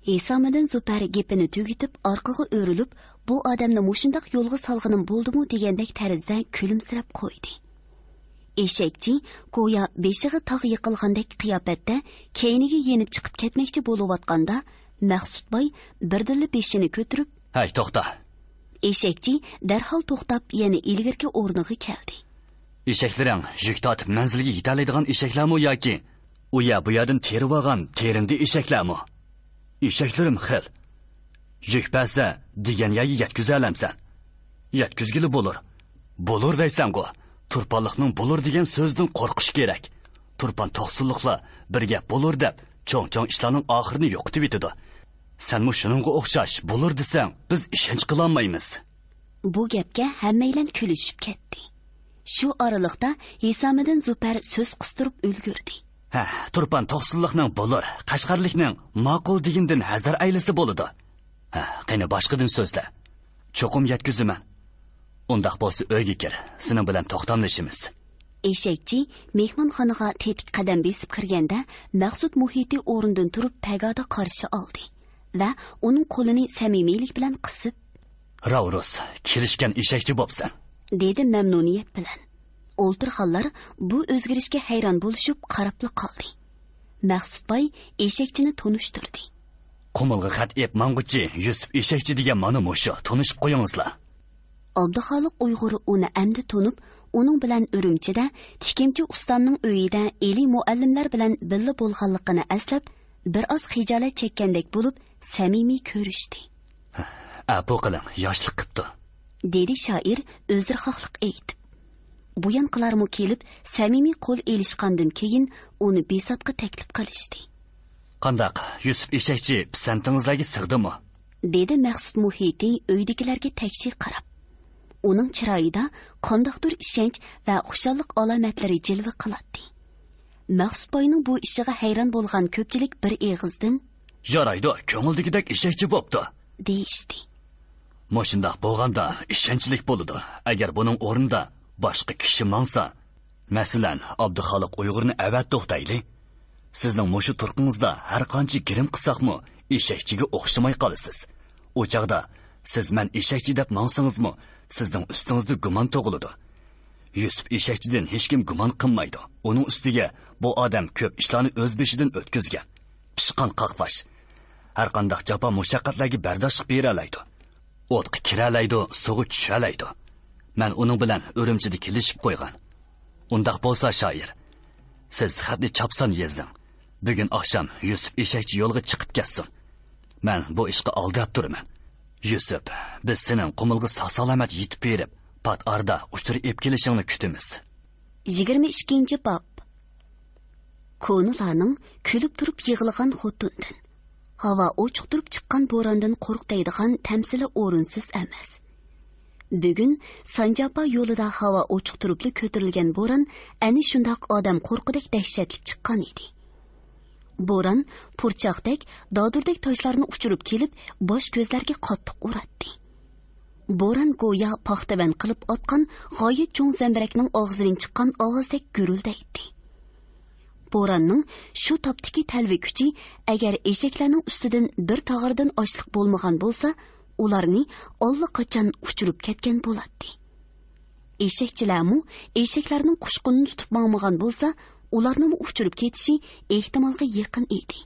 ھېسامىدىن زۇپەر گېپىنى تۈگىتىپ، ئارقىغا ئۆرۈلۈپ، بۇ ئادەمنى مۇشۇنداق يولغا سالغىنىم بولدىمۇ دېگەندەك تەرزدە كۈلۈمسىرەپ قويدى. ئېشەكچى گويا بېشىغا تاغ يىقىلغاندەك قىياپەتتە كەينىگە يېنىپ چىقىپ كەتمەكچى بولۇۋاتقاندا، مەخسۇت باي بىردىنلا بېشىنى كۆتۈرۈپ، ھەي، توختا! ئېشەكچى دەرھال توختاپ، يەنە ئىلگىرىكى ئورنىغا كەلدى. ئېشەكلىرىڭ يۈك تارتىپ مەنزىلگە يېتەلەيدىغان ئېشەكلەرمۇ ياكى ئۇ يەر بۇ يەردىن تېرىۋالغان تېرىندى ئېشەكلەرمۇ؟ ئېشەكلىرىم خېلى. يۈك بەرسە، دېگەن يەرگە يەتكۈزەلەمسەن؟ يەتكۈزگىلى بولۇر. بولۇر دەيسەنغۇ؟ تۇرپانلىقنىڭ بولۇر دېگەن سۆزىدىن قورقۇش كېرەك. تۇرپان توقسۇنلۇقلار بىر گەپ بولۇر دەپ، چوڭ-چوڭ ئىشلارنىڭ ئاخىرىنى يوقىتىۋېتىدۇ. سەنمۇ شۇنىڭغا ئوخشاش بولۇر دېسەڭ، بىز ئىشەنچ قىلالمايمىز. بۇ گەپكە ھەممەيلەن كۈلۈشۈپ كەتتى. شۇ ئارىلىقتا ھېسامىدىن زۇپەر سۆز قىستۇرۇپ ئۈلگۈردى. ھە، تۇرپان توقسۇنلۇقنىڭ بولۇر، قەشقەرلىكنىڭ ماقۇل دېگىنىدىن ھەزەر ئەيلىسە بولىدۇ. ھە، قېنى باشقىدىن سۆزلە. چوقۇم يەتكۈزىمەن. ئۇنداق بولسا ئۆيگە كىر، سېنىڭ بىلەن توختاملىشىمىز. ئېشەكچى مېھمانخانىغا تېتىك قەدەم بېسىپ كىرگەندە، مەخسۇت مۇھىتى ئورنىدىن تۇرۇپ پەگادا قارشى ئالدى ۋە ئۇنىڭ قولىنى سەمىمىيلىك بىلەن قىسىپ، راۋرۇس، كېلىشكەن ئېشەكچى بوپسەن، دېدى مەمنۇنىيەت بىلەن. ئولتۇرغانلار بۇ ئۆزگىرىشكە ھەيران بولۇشۇپ قاراپلا قالدى. مەخسۇت باي ئېشەكچىنى تونۇشتۇردى. قۇمۇلغا خەت ئېپ ماڭغۇچى يۈسۈپ ئېشەكچى دېگەن مانا مۇشۇ، تونۇشۇپ قويۇڭلار. ئابدۇخالىق ئۇيغۇر ئۇنى ئەمدى تونۇپ، ئۇنىڭ بىلەن ئۈرۈمچىدە تىكىمچى ئۇستامنىڭ ئۆيىدە ئېلى مۇئەللىملەر بىلەن بىللە بولغانلىقىنى ئەسلەپ، بىر ئاز خىجالەت چەككەندەك بولۇپ، سەمىمىي كۆرۈشتى. ئەپۇ قىلىڭ، ياشلىق قىپتۇ، دېدى شائىر ئۆزرىخاھلىق ئېيتىپ. بۇيانقىلارمۇ كېلىپ، سەمىمىي قول ئېلىشقاندىن كېيىن، ئۇنى بىساتقا تەكلىپ قىلىشتى. قانداق، يۈسۈپ ئېشەكچى پىسەنتىڭىزلەرگە سىغدىمۇ؟ دېدى مەخسۇت مۇھىتى ئۆيدىكىلەرگە تەكشى قاراپ. ئۇنىڭ چىرايىدا قانداقتۇر ئىشەنچ ۋە خۇشاللىق ئالامەتلىرى جىلۋە قىلاتتى. مەخسۇت باينىڭ بۇ ئىشىغا ھەيران بولغان كۆپچىلىك بىر ئېغىزدىن، يارايدۇ، كۆڭۈلدىكىدەك ئېشەكچى بوپتۇ، دېيىشتى. مۇشۇنداق بولغاندا ئىشەنچلىك بولىدۇ. ئەگەر بۇنىڭ ئورنىدا باشقا كىشى ماڭسا، مەسىلەن، ئابدۇخالىق ئۇيغۇرنى ئەۋەتتۇق دەيلى. سىزنىڭ مۇشۇ تۇرقىڭىزدا ھەر قانچە گىرىم قىلساقمۇ، ئېشەكچىگە ئوخشىماي قالىسىز. ئۇ چاغدا سىز مەن ئېشەكچى دەپ ماڭسىڭىزمۇ، سىزنىڭ ئۈستىڭىزدە گۇمان تۇغۇلىدۇ. يۈسۈپ ئېشەكچىدىن ھېچكىم گۇمان قىلمايدۇ. ئۇنىڭ ئۈستىگە بۇ ئادەم كۆپ ئىشلارنى ئۆز بېشىدىن ئۆتكۈزگەن. پىشقان قاقباش. ھەرقانداق جاپا مۇشەققەتلەرگە بەرداشلىق بېرەلەيدۇ. ئوتقا كىرەلەيدۇ، سۇغا چۈشەلەيدۇ. مەن ئۇنىڭ بىلەن ئۈرۈمچىدە كېلىشىپ قويغان. ئۇنداق بولسا، شائىر، سىز خەتنى چاپسان يېزىڭ. بۈگۈن ئاخشام يۈسۈپ ئېشەكچى يولغا چىقىپ كەتسۇن. مەن بۇ ئىشقا ئالدىراپ تۇرىمەن. يۈسۈپ، بىز سېنىڭ قۇمۇلغا ساق-سالامەت يېتىپ بېرىپ، پات ئارىدا ئۇچۇر ئېلىپ كېلىشىڭنى كۈتىمىز. يىگىرمە ئىككىنچى باب. كونىلارنىڭ كۈلۈپ تۇرۇپ يىغلىغان خوتۇندىن، ھاۋا ئوچۇق تۇرۇپ چىققان بوراندىن قورق دەيدىغان تەمسىلى ئورۇنسىز ئەمەس. بۈگۈن سانجاپا يولىدا ھاۋا ئوچۇق تۇرۇپلا كۆتۈرۈلگەن بوران ئەنە شۇنداق ئادەم قورققۇدەك دەھشەتلىك چىققان ئىدى. بوران پۇرچاقتەك، دادۇردەك تاشلارنى ئۇچۇرۇپ كېلىپ، باش كۆزلەرگە قاتتىق ئۇراتتى. بوران گويا پاختىۋەن قىلىپ ئاتقان غايەت چوڭ زەمبىرەكنىڭ ئاغزىدىن چىققان ئاۋازدەك گۈرۈلدەيتتى. بوراننىڭ شۇ تاپتىكى تەلۋە كۈچى، ئەگەر ئېشەكلەرنىڭ ئۈستىدىن بىر تاغاردىن ئاشلىق بولمىغان بولسا، ئۇلارنى ئاللىقاچان ئۇچۇرۇپ كەتكەن بولاتتى. ئېشەكچىلەرمۇ ئېشەكلەرنىڭ قۇشقۇنىنى تۇتۇپ ماڭمىغان بولسا، ئۇلارنىڭمۇ ئۇچۇرۇپ كېتىشى ئېھتىمالغا يېقىن ئىدى.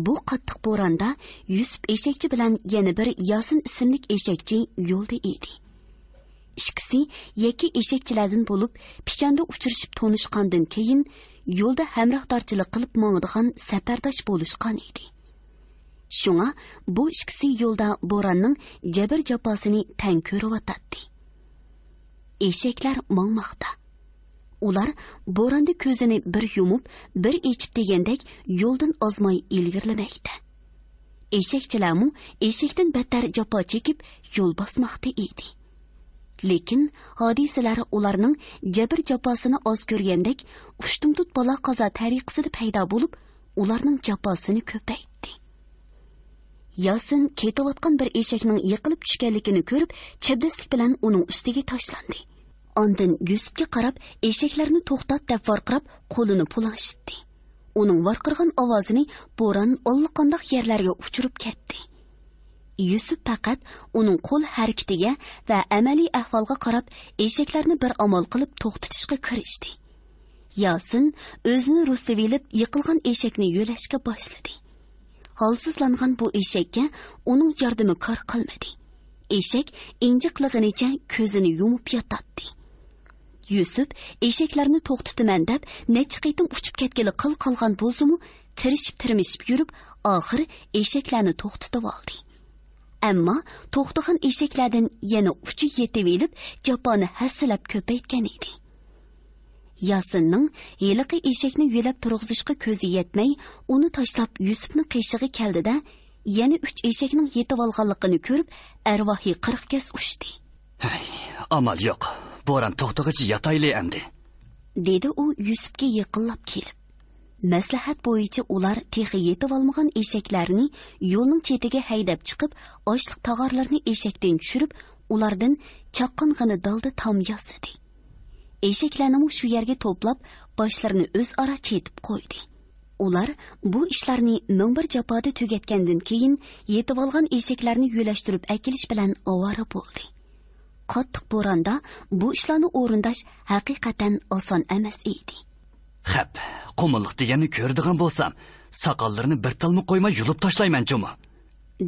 بۇ قاتتىق بوراندا يۈسۈپ ئېشەكچى بىلەن يەنە بىر ياسىن ئىسىملىك ئېشەكچى يولدا ئىدى. ئىككىسى يەككە ئېشەكچىلەردىن بولۇپ، پىچاندا ئۇچرىشىپ تونۇشقاندىن كېيىن، يولدا ھەمراھدارچىلىق قىلىپ ماڭىدىغان سەپەرداش بولۇشقان ئىدى. شۇڭا بۇ ئىككىسى يولدا بوراننىڭ جەبىر-جاپاسىنى تەڭ كۆرۈۋاتاتتى. ئېشەكلەر ماڭماقتا. ئۇلار بوراندا كۆزىنى بىر يۇمۇپ، بىر ئېچىپ دېگەندەك يولدىن ئازماي ئىلگىرىلىمەكتە. ئېشەكچىلەرمۇ ئېشەكتىن بەتتەر جاپا چېكىپ يول باسماقتا ئىدى. لېكىن ھادىسىلەر ئۇلارنىڭ جەبىر-جاپاسىنى ئاز كۆرگەندەك، ئۇشتۇمتۇت بالا-قازا تەرىقىسىدە پەيدا بولۇپ، ئۇلارنىڭ جاپاسىنى كۆپەيتتى. ياسىن كېتىۋاتقان بىر ئېشەكنىڭ يىقىلىپ چۈشكەنلىكىنى كۆرۈپ، چەبدەسلىك بىلەن ئۇنىڭ ئۈستىگە تاشلاندى. ئاندىن يۈسۈپكە قاراپ، ئېشەكلەرنى توختات دەپ ۋارقىراپ، قولىنى پۇلاڭشىتتى. ئۇنىڭ ۋارقىرىغان ئاۋازىنى بوران ئاللىقانداق يەرلەرگە ئۇچۇرۇپ كەتتى. يۈسۈپ پەقەت ئۇنىڭ قول ھەرىكىتىگە ۋە ئەمەلىي ئەھۋالغا قاراپ، ئېشەكلەرنى بىر ئامال قىلىپ توختىتىشقا كىرىشتى. ياسىن ئۆزىنى رۇسلىۋېلىپ، يىقىلغان ئېشەكنى يۆلەشكە باشلىدى. ھالسىزلانغان بۇ ئېشەككە ئۇنىڭ ياردىمى كار قىلمىدى. ئېشەك ئىنجىقلىغىنىچە كۆزىنى يۇمۇپ ياتاتتى. يۈسۈپ ئېشەكلەرنى توختىتىمەن دەپ نەچچە قېتىم ئۇچۇپ كەتكىلى قىل قالغان بولسىمۇ، تىرىشىپ-تىرمىشىپ يۈرۈپ، ئاخىرى ئېشەكلەرنى توختىتىۋالدى. ئەمما توختىغان ئېشەكلەردىن يەنە ئۇچى يېتىۋېلىپ، جاپانى ھەسسىلەپ كۆپەيتكەن ئىدى. ياسىننىڭ ھېلىقى ئېشەكنى يۆلەپ تۇرغۇزۇشقا كۆزى يەتمەي، ئۇنى تاشلاپ يۈسۈپنىڭ قېشىغا كەلدى-دە، يەنە ئۈچ ئېشەكنىڭ يېتىۋالغانلىقىنى كۆرۈپ، ئەرۋاھى قىرىق گەز ئۇچتى. ھەي، ئامال يوق. بوران توختىغۇچە ياتايلى ئەمدى، دېدى ئۇ يۈسۈپكە يېقىنلاپ كېلىپ. مەسلىھەت بويىچە ئۇلار تېخى يېتىۋالمىغان ئېشەكلەرنى يولنىڭ چېتىگە ھەيدەپ چىقىپ، ئاشلىق تاغارلىرىنى ئېشەكتىن چۈشۈرۈپ، ئۇلاردىن چاققانغىنە دالدا تام ياسىدى. ئېشەكلەرنىمۇ شۇ يەرگە توپلاپ، باشلىرىنى ئۆزئارا چېتىپ قويدى. ئۇلار بۇ ئىشلارنى مىڭ بىر جاپادا تۈگەتكەندىن كېيىن، يېتىۋالغان ئېشەكلەرنى يۆلەشتۈرۈپ ئەكېلىش بىلەن ئاۋارە بولدى. قاتتىق بوراندا بۇ ئىشلارنى ئورۇنداش ھەقىقەتەن ئاسان ئەمەس ئىدى. خەپ، قۇمۇللۇق دېگەننى كۆرىدىغان بولسام، ساقاللىرىنى بىر تالمۇ قويماي يۇلۇپ تاشلايمەن جۇمۇ،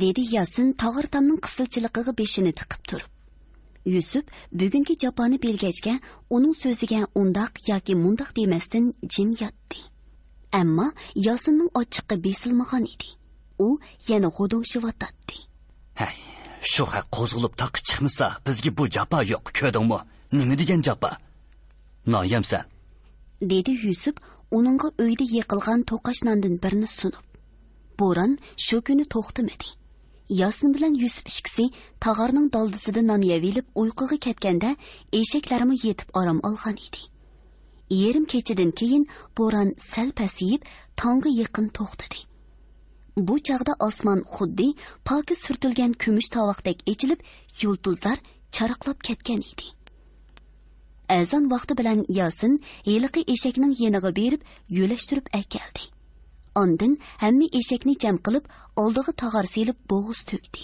دېدى ياسىن تاغار تامنىڭ قىسىلچىلىقىغا بېشىنى تىقىپ تۇرۇپ. يۈسۈپ بۈگۈنكى جاپانى بىلگەچكە، ئۇنىڭ سۆزىگە ئۇنداق ياكى مۇنداق دېمەستىن جىم ياتتى. ئەمما ياسىننىڭ ئاچچىقى بېسىلمىغان ئىدى. ئۇ يەنە غۇدۇڭشىۋاتاتتى. ھەي، شۇ خەق قوزغىلىپ تاغقا چىقمىسا، بىزگە بۇ جاپا يوق، كۆردۈڭمۇ؟ نېمە دېگەن جاپا؟ نان يەمسەن؟ دېدى يۈسۈپ ئۇنىڭغا ئۆيدە يېقىلغان توقاچ ناندىن بىرنى سۇنۇپ. بوران شۇ كۈنى توختىمىدى. ياسىن بىلەن يۈسۈپ ئىككىسى تاغارنىڭ دالدىسىدا نان يەۋېلىپ ئۇيقۇغا كەتكەندە، ئېشەكلەرمۇ يېتىپ ئارام ئالغان ئىدى. يېرىم كېچىدىن كېيىن بوران سەل پەسىيىپ، تاڭغا يېقىن توختىدى. بۇ چاغدا ئاسمان خۇددى پاكىز سۈرتۈلگەن كۈمۈش تاۋاقتەك ئېچىلىپ، يۇلتۇزلار چاراقلاپ كەتكەن ئىدى. ئەزان ۋاقتى بىلەن ياسىن ھېلىقى ئېشەكنىڭ يېنىغا بېرىپ، يۆلەشتۈرۈپ ئەكەلدى. ئاندىن ھەممە ئېشەكنى جەم قىلىپ، ئالدىغا تاغار سېلىپ، بوغۇز تۆكتى.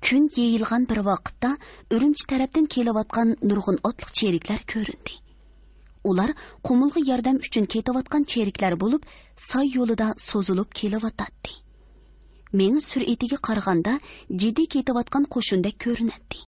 كۈن يېيىلغان بىر ۋاقىتتا ئۈرۈمچى تەرەپتىن كېلىۋاتقان نۇرغۇن ئاتلىق چېرىكلەر كۆرۈندى. ئۇلار قۇمۇلغا ياردەم ئۈچۈن كېتىۋاتقان چېرىكلەر بولۇپ، ساي يولىدا سوزۇلۇپ كېلىۋاتاتتى. مېڭە سۈرئىتىگە قارىغاندا، جىددىي كېتىۋاتقان قوشۇندەك كۆرۈنەتتى.